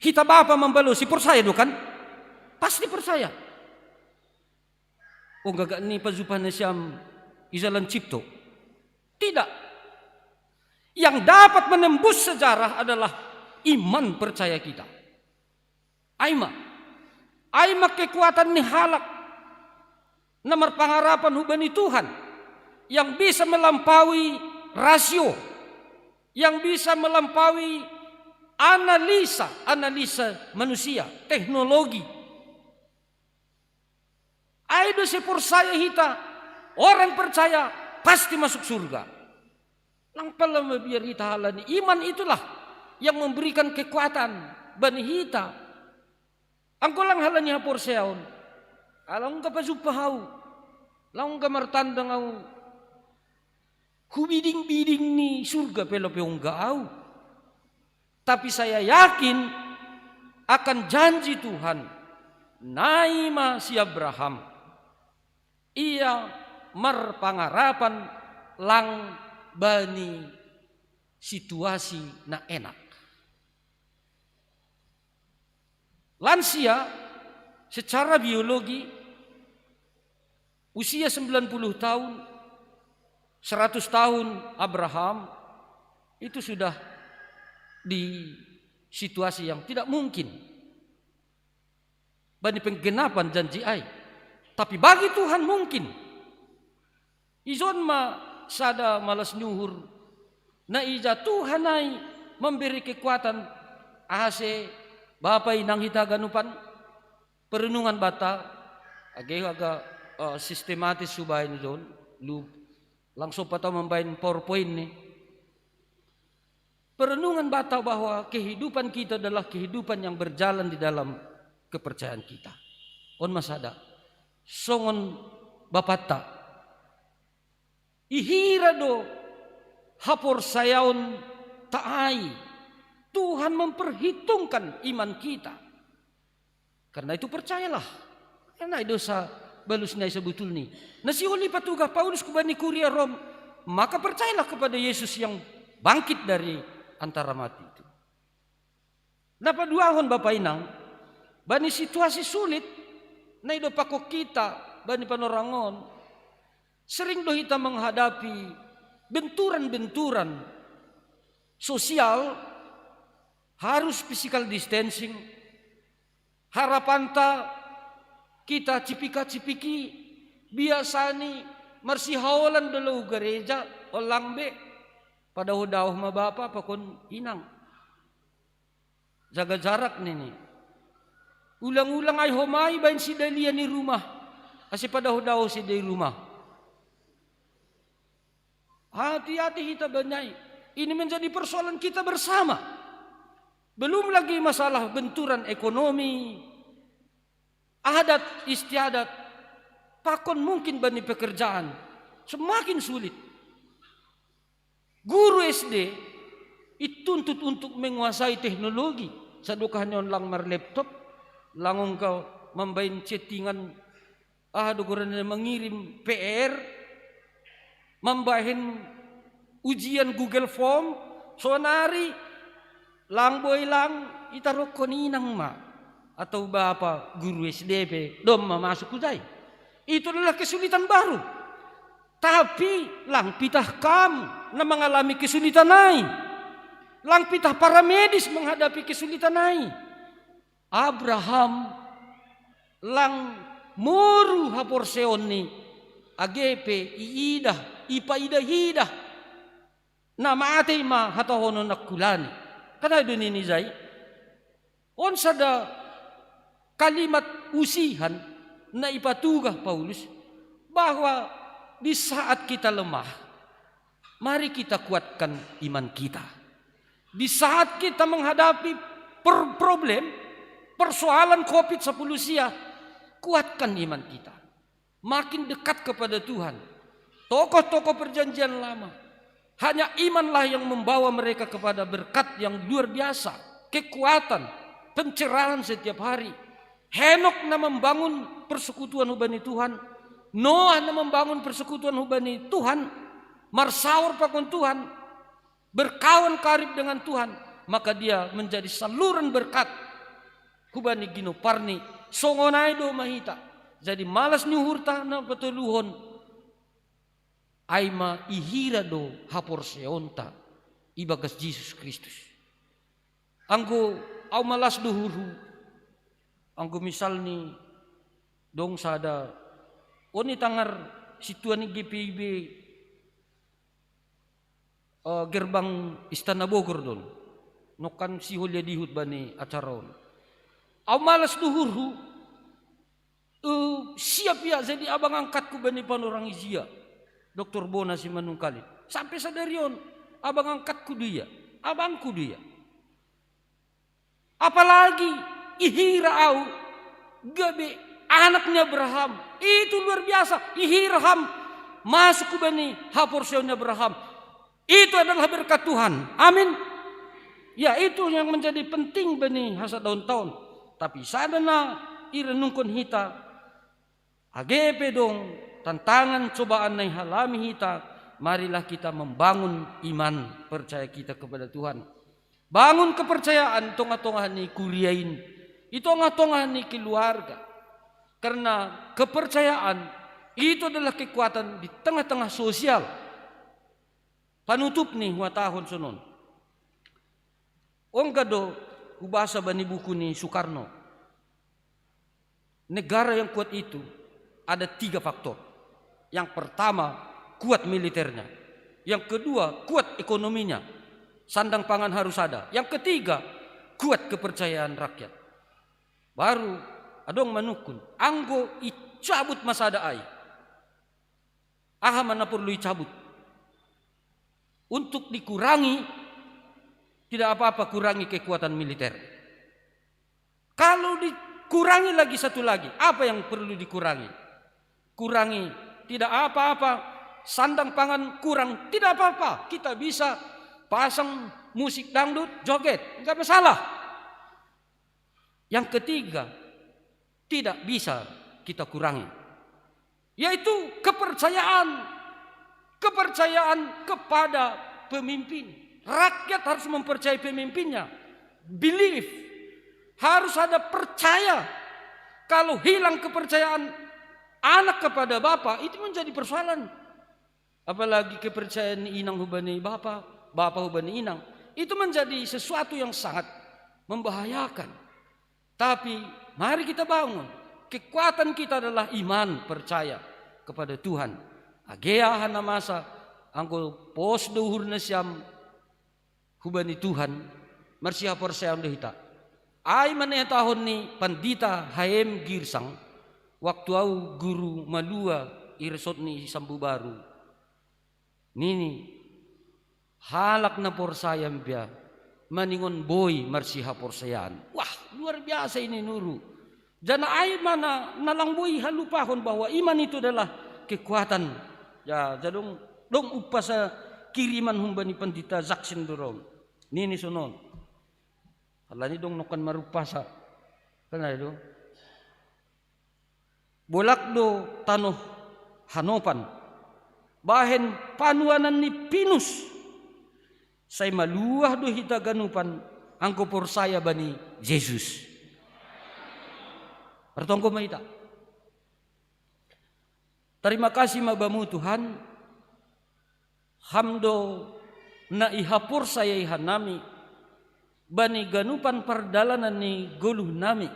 Hita bapa mambalosi, porsaya do kan? Pasti porsaya. Ong gagak ni pajumpah nasiam i jalan cipto? Tidak. Yang dapat menembus sejarah adalah iman percaya kita. Ai ma, ai ma kekuatan ni halak na marpangarapan hubani Tuhan, yang bisa melampaui rasio, yang bisa melampaui analisa, analisa manusia, teknologi. Ai do sai porsaya hita, orang percaya pasti masuk surga. Lang pala mabiar hita halani iman, itulah yang memberikan kekuatan bani hita. Anggo lang halani haporsayaon, ala ongga pajumpah ahu, lang ongga martandang ahu hu biding-biding ni surga pe, lape ongga ahu. Tapi saya yakin akan janji Tuhan, nai ma si Abraham, ia marpangarapan lang bani situasi na enak. Lansia secara biologi usia sembilan puluh tahun, seratus tahun Abraham, itu sudah di situasi yang tidak mungkin bani penggenapan janji ai. Tapi bagi Tuhan mungkin. Ijon ma sada malas ni uhur na ija Tuhan ai mambere kekuatan, ase Bapa, Inang, hita haganupan perenungan banta, age haga, eh, sistematis hubaen jon, lu langsung patau mambaen PowerPoint ni. Perenungan banta bahwa kehidupan kita adalah kehidupan yang berjalan di dalam kepercayaan kita. On ma sada. Songon bapanta, ihira do haporsayaonta ai, Tuhan memperhitungkan iman kita. Karena itu percayalah. Karena dosa balus ni ai sabotulni. Na sihol i patugah Paulus hubani kuria Rom, maka percayalah kepada Yesus yang bangkit dari antara mati itu. Na paduahon, Bapa, Inang, Bani situasi sulit, nai do pako kita bani panorangon. Sering do kita menghadapi benturan-benturan sosial, harus physical distancing. Harapanta kita cipika-cipiki, biasani marsihaolan do laho gareja, olang be, padaoh-daoh ma bapa pakon inang. Jaga jarak nini. Ulang-ulang ai homai baen sidalian i rumah, ase padaoh-daoh sidai rumah. Hati-hati hita bani ai. Ini menjadi persoalan kita bersama. Belum lagi masalah benturan ekonomi, adat istiadat, pakon mungkin bani pekerjaan. Semakin sulit. Guru S D dituntut untuk menguasai teknologi. Sadokah ni on lang marlaptop, lang ongka mambaen chattingan, aha do goranna, mengirim P R, mambaen ujian Google Form, sonari lang boi lang itarokkon inang ma atau bapa guru S D pe, doma masuk hujai. Itu adalah kesulitan baru. Tapi lang pitah kam na mengalami kesulitan ai. Lang pitah para medis menghadapi kesulitan ai. Abraham lang moru haporseaonni, age pe iidah, ipaidah-idah. Na matei ma hatahonon angkulani. Kan ai do nini jai. On sada kalimat usihan na ipatugah Paulus, bahwa di saat kita lemah, mari kita kuatkan iman kita. Di saat kita menghadapi per-, problem, persoalan covid sepuluh sia, kuatkan iman kita. Makin dekat kepada Tuhan. Tokoh-tokoh perjanjian lama, hanya imanlah yang membawa mereka kepada berkat yang luar biasa, kekuatan, pencerahan setiap hari. Henok na membangun persekutuan hubani Tuhan, Noah na membangun persekutuan hubani Tuhan, marsaor pakon Tuhan, berkawan karib dengan Tuhan, maka dia menjadi saluran berkat hubani ginoparni. Songon ai do ma hita. Jadi malas ni uhurta na patoluhon, ai ma ihira do haporseaonta ibagas Jesus Kristus. Anggo au malas do uhurhu, anggo misalni dong sada, on i tangar situan ni G P I B, eh, gerbang Istana Bogor don. Nongkan sihol ia dihut bani acara on. Au malas do uhurhu, eh, siap ia jadi abang angkatku bani panorang ijia, Doktor Bona Simanungkalit. Sampe sadari on abang angkatku do ia, abangku do ia. Apalagi ihira au gabe anak ni Abraham. Itu luar biasa. Ihira ham masuk hubani haporseaon ni Abraham. Itu adalah berkat Tuhan. Amin. Ya, itu yang menjadi penting bani hasadaonta on. Tapi sada na irenungkon hita, age pe dong tantangan, cobaan na ialami hita, marilah kita membangun iman percaya kita kepada Tuhan. Bangun kepercayaan tongah-tongah ni kuria in, i tongah-tongah ni keluarga. Karena kepercayaan itu adalah kekuatan di tengah-tengah sosial. Panutup ni huhatahon sonon. Ongga do hubasa bani buku ni Soekarno. Negara yang kuat itu ada tiga faktor. Yang pertama, kuat militernya. Yang kedua, kuat ekonominya. Sandang pangan harus ada. Yang ketiga, kuat kepercayaan rakyat. Baru adong manungkun, anggo icabut ma sada ai, aha ma na porlu icabut? Untuk dikurangi, tidak apa-apa kurangi kekuatan militer. Kalau dikurangi lagi satu lagi, apa yang perlu dikurangi? Kurangi, tidak apa-apa. Sandang pangan kurang, tidak apa-apa. Kita bisa pasang musik dangdut, joget, nggak masalah. Yang ketiga, tidak bisa kita kurangi, yaitu kepercayaan. Kepercayaan kepada pemimpin. Rakyat harus mempercayai pemimpinnya. Belief. Harus ada percaya. Kalau hilang kepercayaan anak kepada bapa, itu menjadi persoalan. Apalagi kepercayaan inang hubani bapa, bapa hubani inang. Itu menjadi sesuatu yang sangat membahayakan. Tapi mari kita bangun. Kekuatan kita adalah iman, percaya kepada Tuhan. Agea hana masa, anggo pos do uhur nasiam hubani Tuhan, marsihaporseaon do hita. Ai ma na ihatahon ni Pandita H M Girsang, waktu au guru malua i resort ni Sambu Baru. Nini, halak na porsaya mbia, maningon boi marsihaporseaan. Wah, luar biasa ini nuru. Jana ai ma na, na lang boi halupahon bahwa iman itu adalah kekuatan. Ya, jadong dong umpasa kiriman humbani Pandita Jaksin do ro. Nini sonon. Halani dong nongkan marumpasa. Kan ai do. Bolak do tanoh hanopan. Bahen panuanan ni pinus. Sai maluah do hita ganupan anggo porsaya bani Jesus. Martonggo ma hita. Tarima kasih ma Bamu Tuhan, Ham do na ihaporsayai hanami bani ganupan pardalanan ni goluhnami.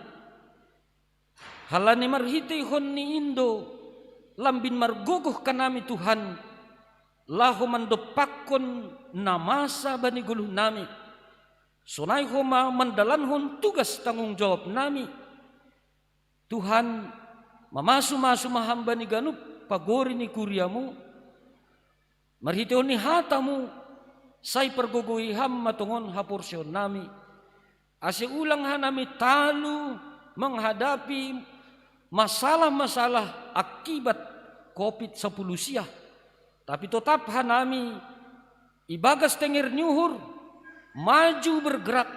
Halani marhiteihon ni in do lambin margogoh hanami Tuhan, laho mandompakkon na masa bani goluhnami. Sonai homa mandalankon tugas tanggung jawabnami. Tuhan, mamasu-masu ma Ham bani ganup pagori ni kuriamu, marhitehon ni hatamu, sai pargogoi Ham ma tongon haporseaonnami, ase ulang hanami talu menghadapi masalah-masalah akibat covid sapuluh sia. Tapi totap hanami ibagas tenger ni uhur, maju bergerak,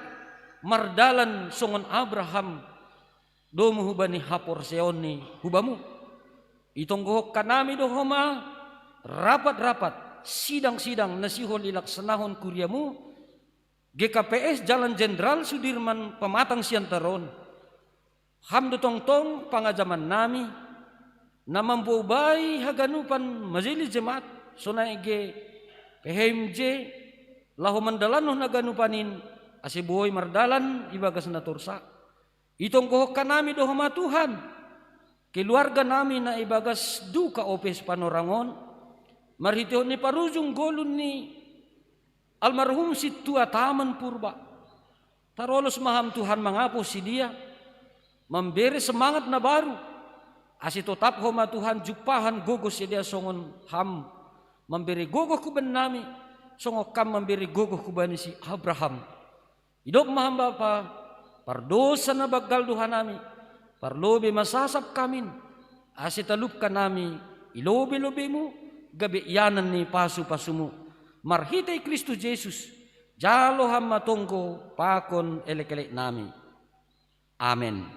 mardalan songon Abraham, domu hubani haporseaonni hubamu. Itonggohon hanami do homa rapat-rapat, sidang-sidang na sihol ilaksanahon kuriamu, G K P S Jalan Jenderal Sudirman Pematang Siantar on. Ham do tongtong pangajamannami, na mambobai haganupan Majelis Jemaat, sonai G P H M J, laho mandalankon haganupan in, ase boi mardalan ibagas na torsa. Itonggohon hanami do homa Tuhan, keluarganami na ibagas duka ope Sipanorang on, marhitehon ni parujung goluh ni almarhum Sintua Taman Purba. Tarolos ma Ham Tuhan mangapus sidea, mambere semangat na baru, ase totap homa Tuhan jumpahan gogoh sidea songon Ham, mambere gogoh hubannami, songon Ham mambere gogoh hubani si Abraham. Idok ma Ham Bapa, pardosa na banggal do hanami, parlobei ma sasap hamin, ase talup hanami i lobei-lobeimu, gabe ianan ni pasu-pasumu. Marhitei Kristus Jesus, jalo Ham ma tonggo pakon elek-eleknami. Amen.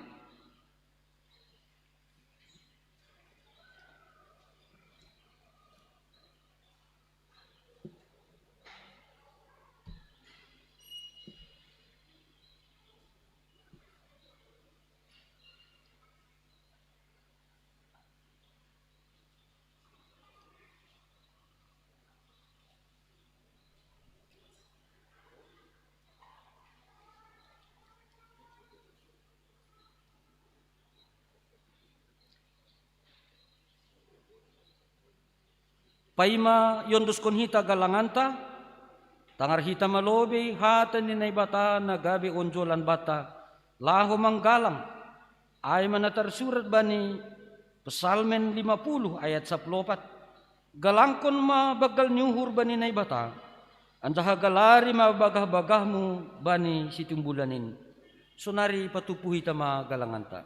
Paima iondoskon hita galanganta, tangar hita ma lobei hata ni Naibata na gabe onjolan banta, laho manggalang, ai ma na tarsurat bani Psalmen lima puluh ayat sapuluh opat. Galangkon ma banggal ni uhur bani Naibata, anjaha galari ma bagah-bagahmu bani Sitimbulan in. Sonari patumpu hita ma galanganta.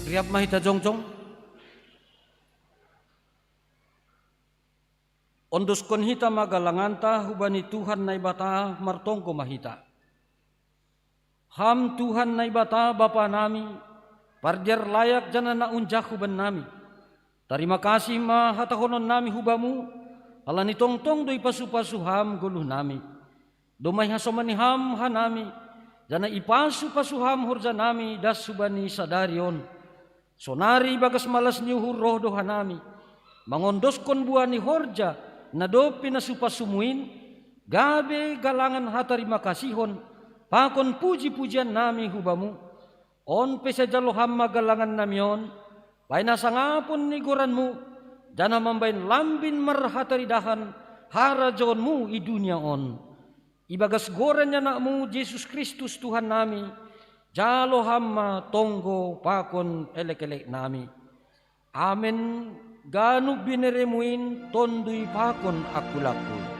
Riap ma hita jongjong. Ondoskon hita ma galanganta hubani Tuhan Naibata, martonggo ma hita. Ham Tuhan Naibata Bapa nami, pardiar layak janah na unjak hubannami. Tarima kasih ma hatahonon nami hubamu, halani tongtong do ipasu-pasu ham goluh nami. Domma ihasomani ham hanami, janah ipasu-pasu ham horja nami das hubani sadari on. Sonari ibagas malas ni uhur roh do hanami, mangondoskon buah ni horja na dob pinasu-pasumu in, gabe galangan hatarima kasihon pakon puji-pujian nami hubamu. On pe sai jalo ham ma galangan nami on, bahen hasangapon ni goranmu, janah mambahen lambin marhataridahan harajaonmu i dunia on. Ibagas goran ni Anakmu Jesus Kristus Tuhan nami, jalo ham ma tonggo pakon elek-elek nami. Amen. Ganup bineremu in tonduy pakon angkul-angkul.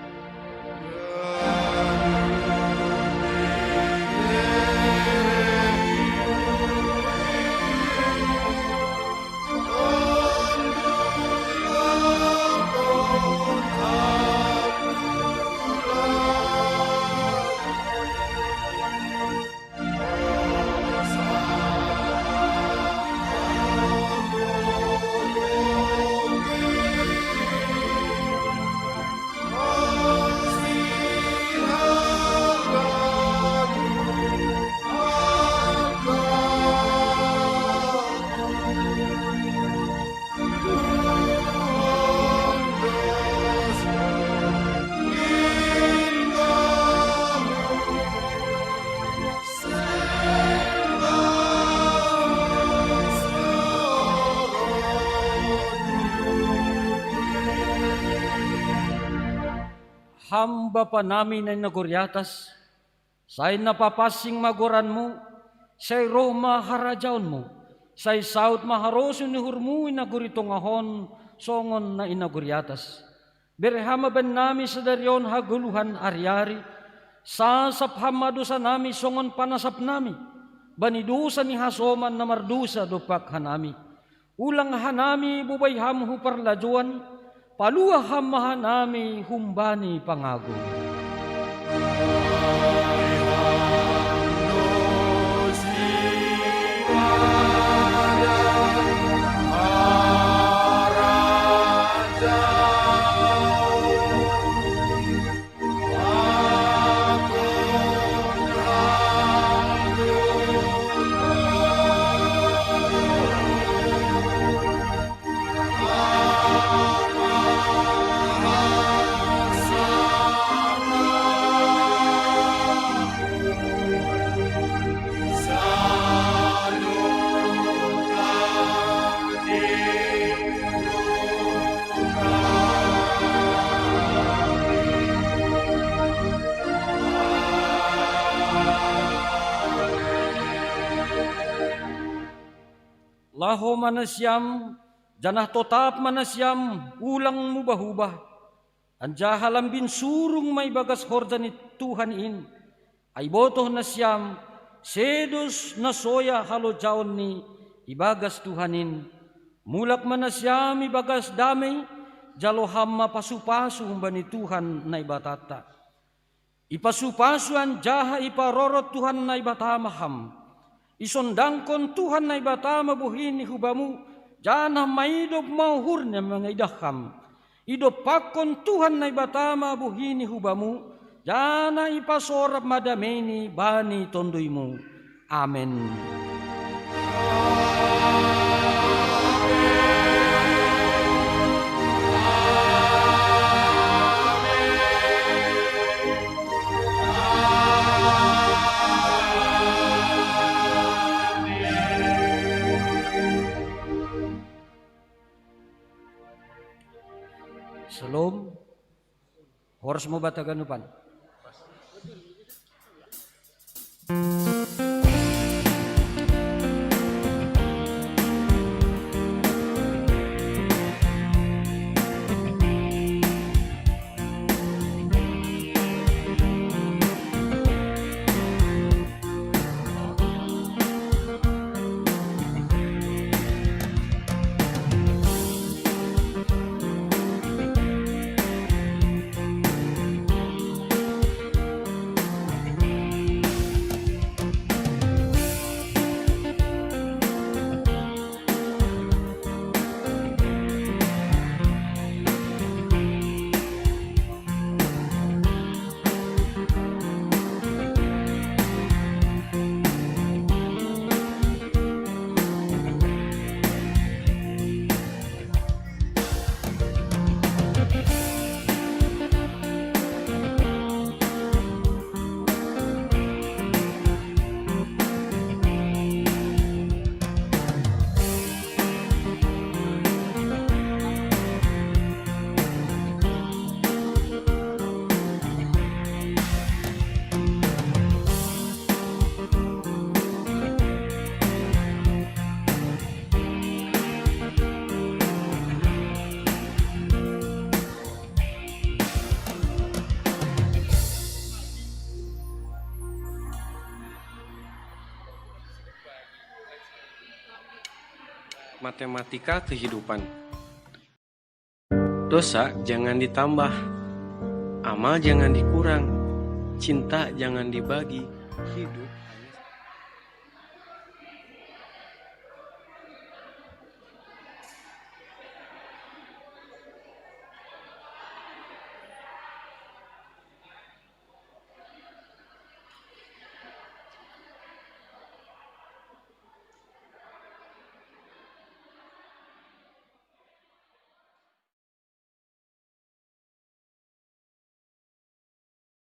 Ham Bapa nami na i nagori atas, sai na papansing ma goranmu, sai roh ma harajaonmu, sai saud ma harosuh ni uhurmu i nagori tongah on songon na i nagori atas. Bere ham ma bannami sadari on hagoluhan ari-ari, sasap ham ma dosa nami songon panasap nami bani dosa ni hasoman na mardosa dompak hanami. Ulang hanami bobai ham hu parlajouan, paluah ham ma hanami humbani pangago. Laho ma nasiam, janah totap ma nasiam, ulang mubah-ubah, anjaha lambin surung ma ibagas horja ni Tuhan in, ai ibotoh nasiam, sedo na soya halojaon ni ibagas Tuhan in. Mulak ma nasiam ibagas damei, jalo ham ma pasu-pasu humbani Tuhan Naibatanta. Ipasu-pasu anjaha iparorot Tuhan Naibata ma ham. Isondangkon Tuhan Naibata ma bohini hubamu, janah maidop ma uhurna mangidah ham. Idompakkon Tuhan Naibata ma bohini hubamu, janah ipasorap ma dameini bani tonduymu. Amen. Shalom. Horas ma banta haganupan. Matematika kehidupan. Dosa jangan ditambah, amal jangan dikurang, cinta jangan dibagi, hidup